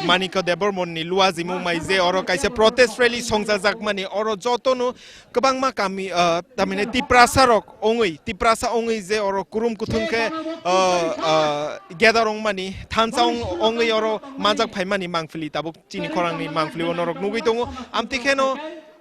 Manikya Debbarmani luajimung mai je oro kaisa protest rally songchajakmani oro jotono kwbangma kami, ah, tamhinai Tiprasa rok ongwi, Tiprasa ongwi je oro kurum kuthung khe, ah, ah, gather ongmani, thansa ong-, ongwi oro manjak phaimani mangpili tabuk chini khorangni mangpili o norok nugwi tongo. Amtwi kheno,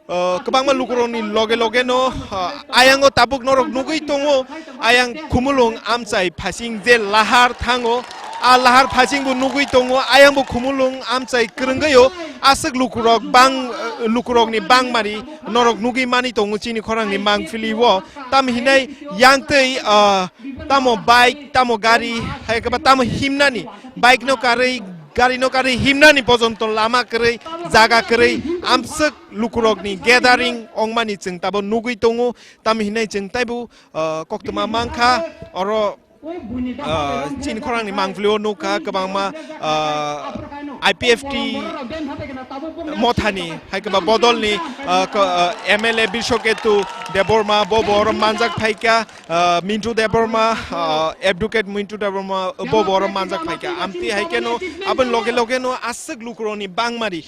ah, kwbangma lukurokni loge loge no, ah, ayango tabuk norok nugwi tongo, ayang Khumulwng amchai phasing je lahar thango, a lahar phasing bo nugwi tongo, ayang bo Khumulwng amchai kwrwngwi o aswk lukurok bang, ah, lukurokni bangmari norok nugwi mani tongo chini khorangni mangpili o. Tam hinai yang tei, ah, tamo bike, tamo gari, hai khe ba tamo himnani, bike no karwi, gari no karwi himnani pojonto lama kwrwi, jaga kwrwi, amswk lukurokni gathering ongmani chwng tabo nugwi tongo. Tam hinai chwng taibo, ah, koktwma mankha, oro ah, chini khorangni mangpili o nukha kwbangma, ah, I P F T Mothani hai khe ba Bodolni, ah, ko-, ah, M L A Biswaketu Debbarma bo bo oro manjak phaikha, ah, Mintu Debbarma, ah, Advocate Mintu Debbarma bo bo oro manjak phaikha. Amtwi hai kheno aboni loge loge no aswk lukurokni bangmari,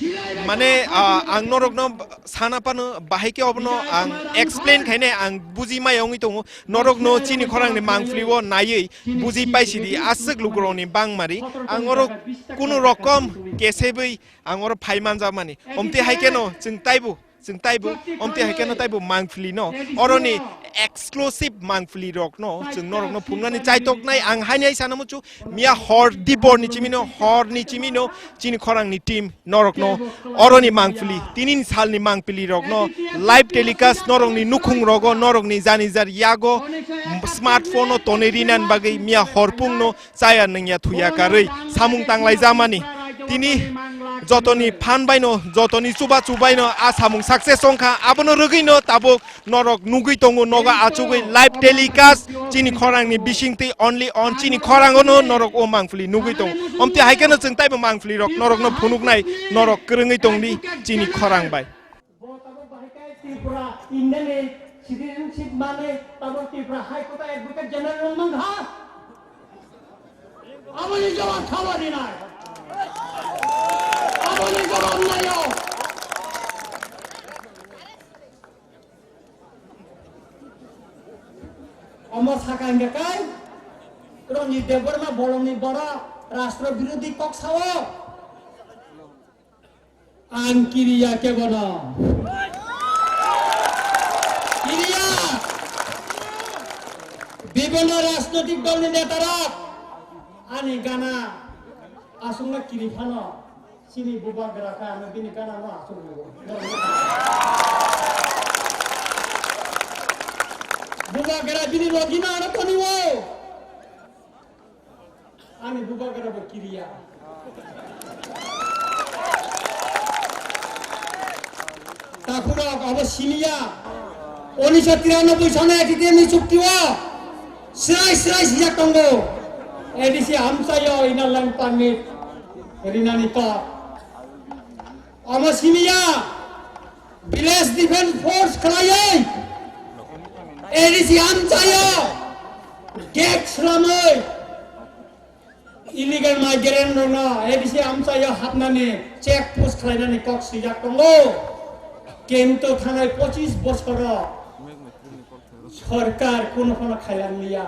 mane, ah, ang norokno sana phano bahai khe obono ang explain khainai, ang buji maya wngwi tongo. Norokno chini khorangni mangpili o naiwi buji paisidi aswk lukurokni bangmari. Ang oro kunu rokom kesebwi ang oro phai manjakmani. Omtwi hai kheno chwng taibo, chwng taibo, omtwi hai kheno taibo mangpili no. Oroni exclusive mangpili rokno chwng norokno phunuknani chaitoknai ang haini hai sana muchung. Miya hor dibor ni chimino, hor ni chimino chini khorangni team norokno oroni mangpili, tinini salni mangpili rokno live telecast norokni nukhung rogo, norokni jani jar yago smartphone o tonwi rinani bagwi miya horpung no chaya nungya thuya karwi samung tanglai jamani. Tini jotoni phan baino, jotoni chuba chubaino a samung success wngkha, abono rwgwino tabuk norok nugwi tongo, nogo achugwi live telecast chini khorangni bisingtwi only on chini khorangono norok o mangpili nugwi tongo. Omtwi hai kheno chwng taibo mangpili rok norokno phunuknai norok kwrwngwi tongdi chini khorang bai. Bo tabuk bahai khe Tripura Indiani citizenship manwi tabuk Tripura High Court o Advocate General wng mankha. Aboni jawab khabo rinai. Aboni jawab naio. Omo saka hingka kai, Ranjit Debbarma bolongni borok rashtra birodhi kok sao. Ang kiriya kebono. Kiriya. Bibhinno rajnotik dolni netarok ani gana aswkno kiri phano. Chini bubagra kha, ano bini gana no aswk nugo. Bubagra bini logi no ano toniwo. Ani bubagra bo kiriya. Takhurok abo simiya. Unisho tiranoboi sano A T T M ni chukti o srai srai sijak tongo. A D C amchaio inner line permit rinani kok. Omo simiya village defense force khlaiwi A D C amchaio gate slamwi illegal migrant rokno A D C amchaio hapnani check post khlainani kok swijak tongo. Kintu thanai pochis bosoro sorkar kuno phano khailang liya.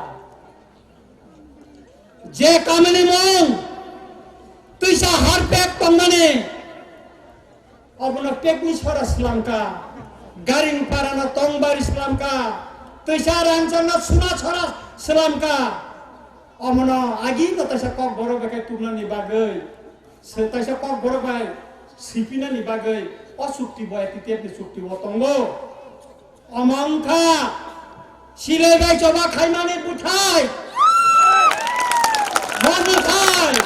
Je kamini mung twisa harpek tongmani, obono pekni sora slamka, garing parano tongbari slamka, twisa rangchakno suna sora slamka. Omono agino taisa kok borok bai khe tubunani bagwi, se taisa kok borok bai sipinani bagwi o chukti bo A T T F ni chukti o tongo. Omo wngkha silai bai choba khaimani bwthai. Bo bwthai.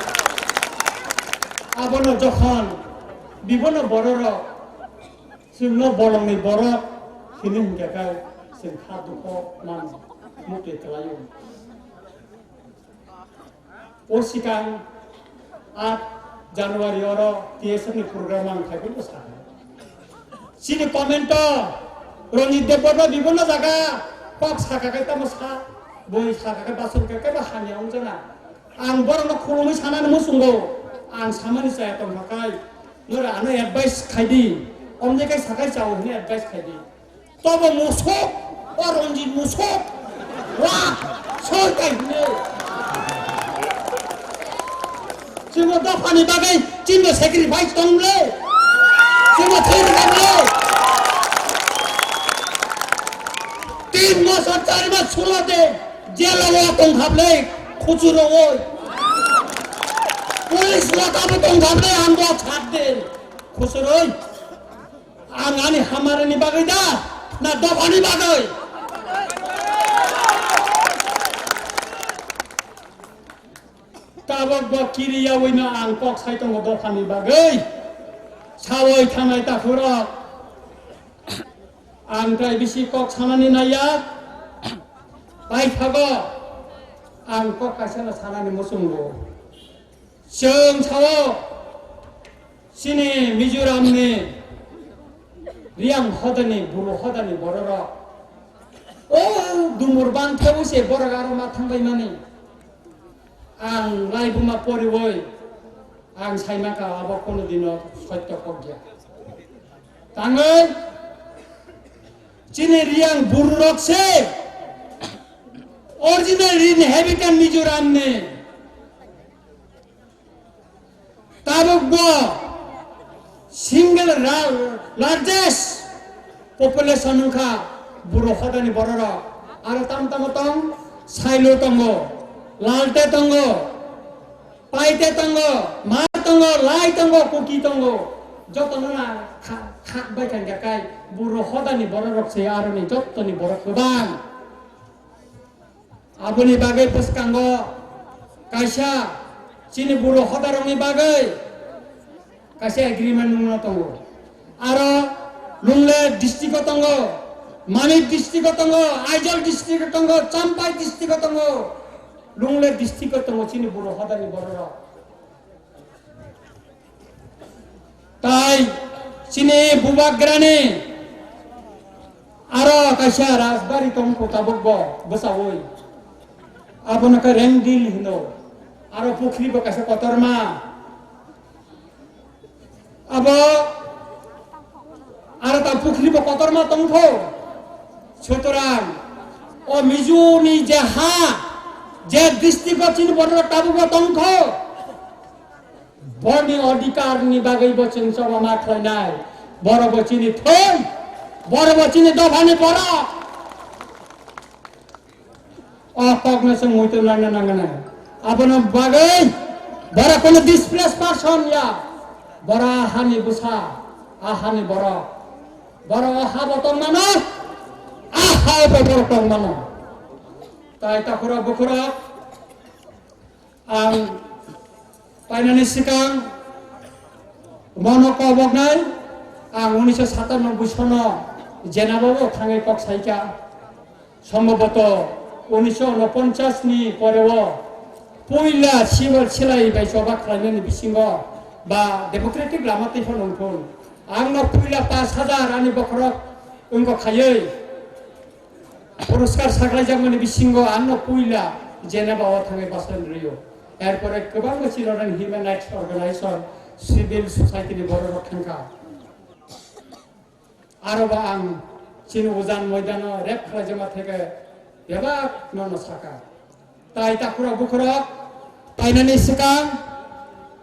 Abono jokhon bibono bororok chwngno bolongni borok hini hwnkhe khe chwng kha dukho mano, muktwi kwlaio. O sikang aat January oro T S F ni program ang khai philbo sakha. Chini comment o Ranjit Debbarma bibonno jaga kok sakha khai tamo sa, boi sakha khai basur khai kebo hamya wng jana. Ang borokno khulumwi sanani muchungo, ang samani chaya tongkha khai, nora ano advice khai di, omjai khai sakai chao hwnwi advice khai di. Tobo musuk, o Ranjit musuk. Wa, soi kai hino. Chwngno dophani bagwi chwngno sacrifice tong le. Chwngno thwi rwkha le. Tin bosor chari mas sulo de jela o tong khap le, khuchuro oi. Police lota bo tong khap le, ang bo chak de. Khuchuroi. Ang ani hamarni bagwi da, na dophani bagwi? Tabok bo kiriyawi no ang kok sai tongo dophani bagwi. Sawi thanai takhurok. Ang tai bisi kok sanani naiya. Paithago ang kok kaisa no sanani muchungo. Chwng sao chini Mizoramni Riyang hodani, Buru hodani bororok o dumur bangthebo se borok aro ma thangbai mani. Ang laibuma poriwi ang saimaka abo kono dino sotyo kokya. Tangwi chini Riyang Bururok se original inhabitant Mizoramni. Tabuk bo single ra-, largest population wngkha Buru hodani bororok. Aro tamo tamo tong, Sailu tongo, Lalte tongo, Paite tongo, Ma tongo, Lai tongo, Kuki tongo. Jotono na kha-, khak bai kha kai Buru hodani bororok se aroni jottoni borok kwbang. Aboni bagwi bwskango kaisa chini Buru hodarokni bagwi kaisa agreement wngna tongo. Aro Lunglei district o tongo, Mamit district o tongo, Aizawl district o tongo, Champhai district o tongo, Lunglei district o tongo chini Buru hodarni bororok. Tai chini bubagrani aro kaisa rajbari tongkho tabukbo bwchaui. Abono khe Rengdil hino. Aro pukhri bo kaisa kotorma. Abo aro ta pukhri bo kotorma tongkho. Sutorang o Mizo ni je ha, je district o chini borok tabukbo tongkho. Borni odhikar ni bagwi bo chwng choba ma khlainai. Borok bo chini thung, borok bo chini dophani borok. O kokno chwng muitu laina nangnai. Abono bagwi borok kono displaced person ya. Borok hani bwsa, a hani borok. Borok o ha bo tong mano, a ha bo borok tong mano. Tai takhurok bukhurok. Ang painani sikang bono koboknai, Ang unisho satanoboi sono Jenabao thangwi kok saikha. Sombhoboto unisho unoponchas ni poreo puila civil silai bai choba khlainani bisingo ba democratic lama twi phano wngthun. Angno puila pash hajar ani bokhorok wngkha khaiwi poroskar saklaijakmani bisingo angno puila Jenabao thangwi bwsai rwio. Erpore kwbangma chini Human Rights Organization, civil society ni bororok thangkha. Aro ba ang chini ujan moidano rep khlaijama theke bebak nono saka. Tai takhurok bukhurok painani swkang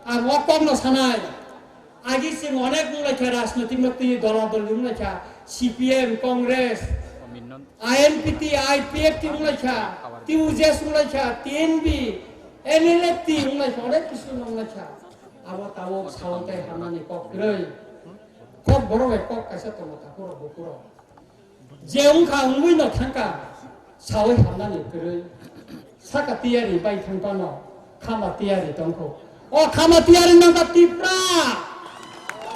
ang o kokno sanai. Agi chwng onek wnglaikha rajnoitik no twi dola doli wnglaikha C P M, Congress, I N P T, I P F T wnglaikha, T U J S wnglaikha, T N B, N L F T wnglaikha, onek kisu wnglaikha. Abo tabuk sao tei hamnani kok kwrwi. Kok borok bai kok kaisa tongo takhurok bukhurok. Je wngkha wngwi no thangkha, sawi hamnani kwrwi. Saka tiyari bai thangphano, khama tiyari tongkho. O khama tiyari nangkha Tipra.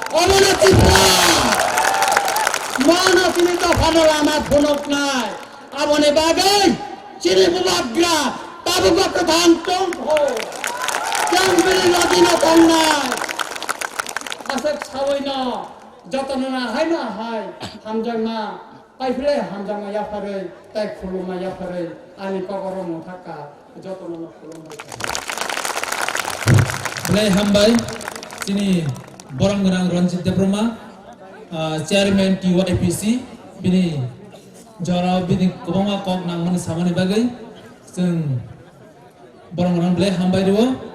Obono Tipra. Mono chini dophano lama phunuknai. Aboni bagwi chini bubagra tabukbo kwthang tongkho. Chwng bini logino tongnai. Aswk sawino jotono na hai na hai hamjakma, paiphle hamjakma yapharwi tai khulumma yapharwi ani kokoro mungthakka jotono no khulumbai. Belai hambai chini borom gwnang Ranjit Debbarma, ah, chairman T Y P C, bini jorao bini kwbangma kok nangmani samani bagwi chwng borom gwnang belai hambai rwo.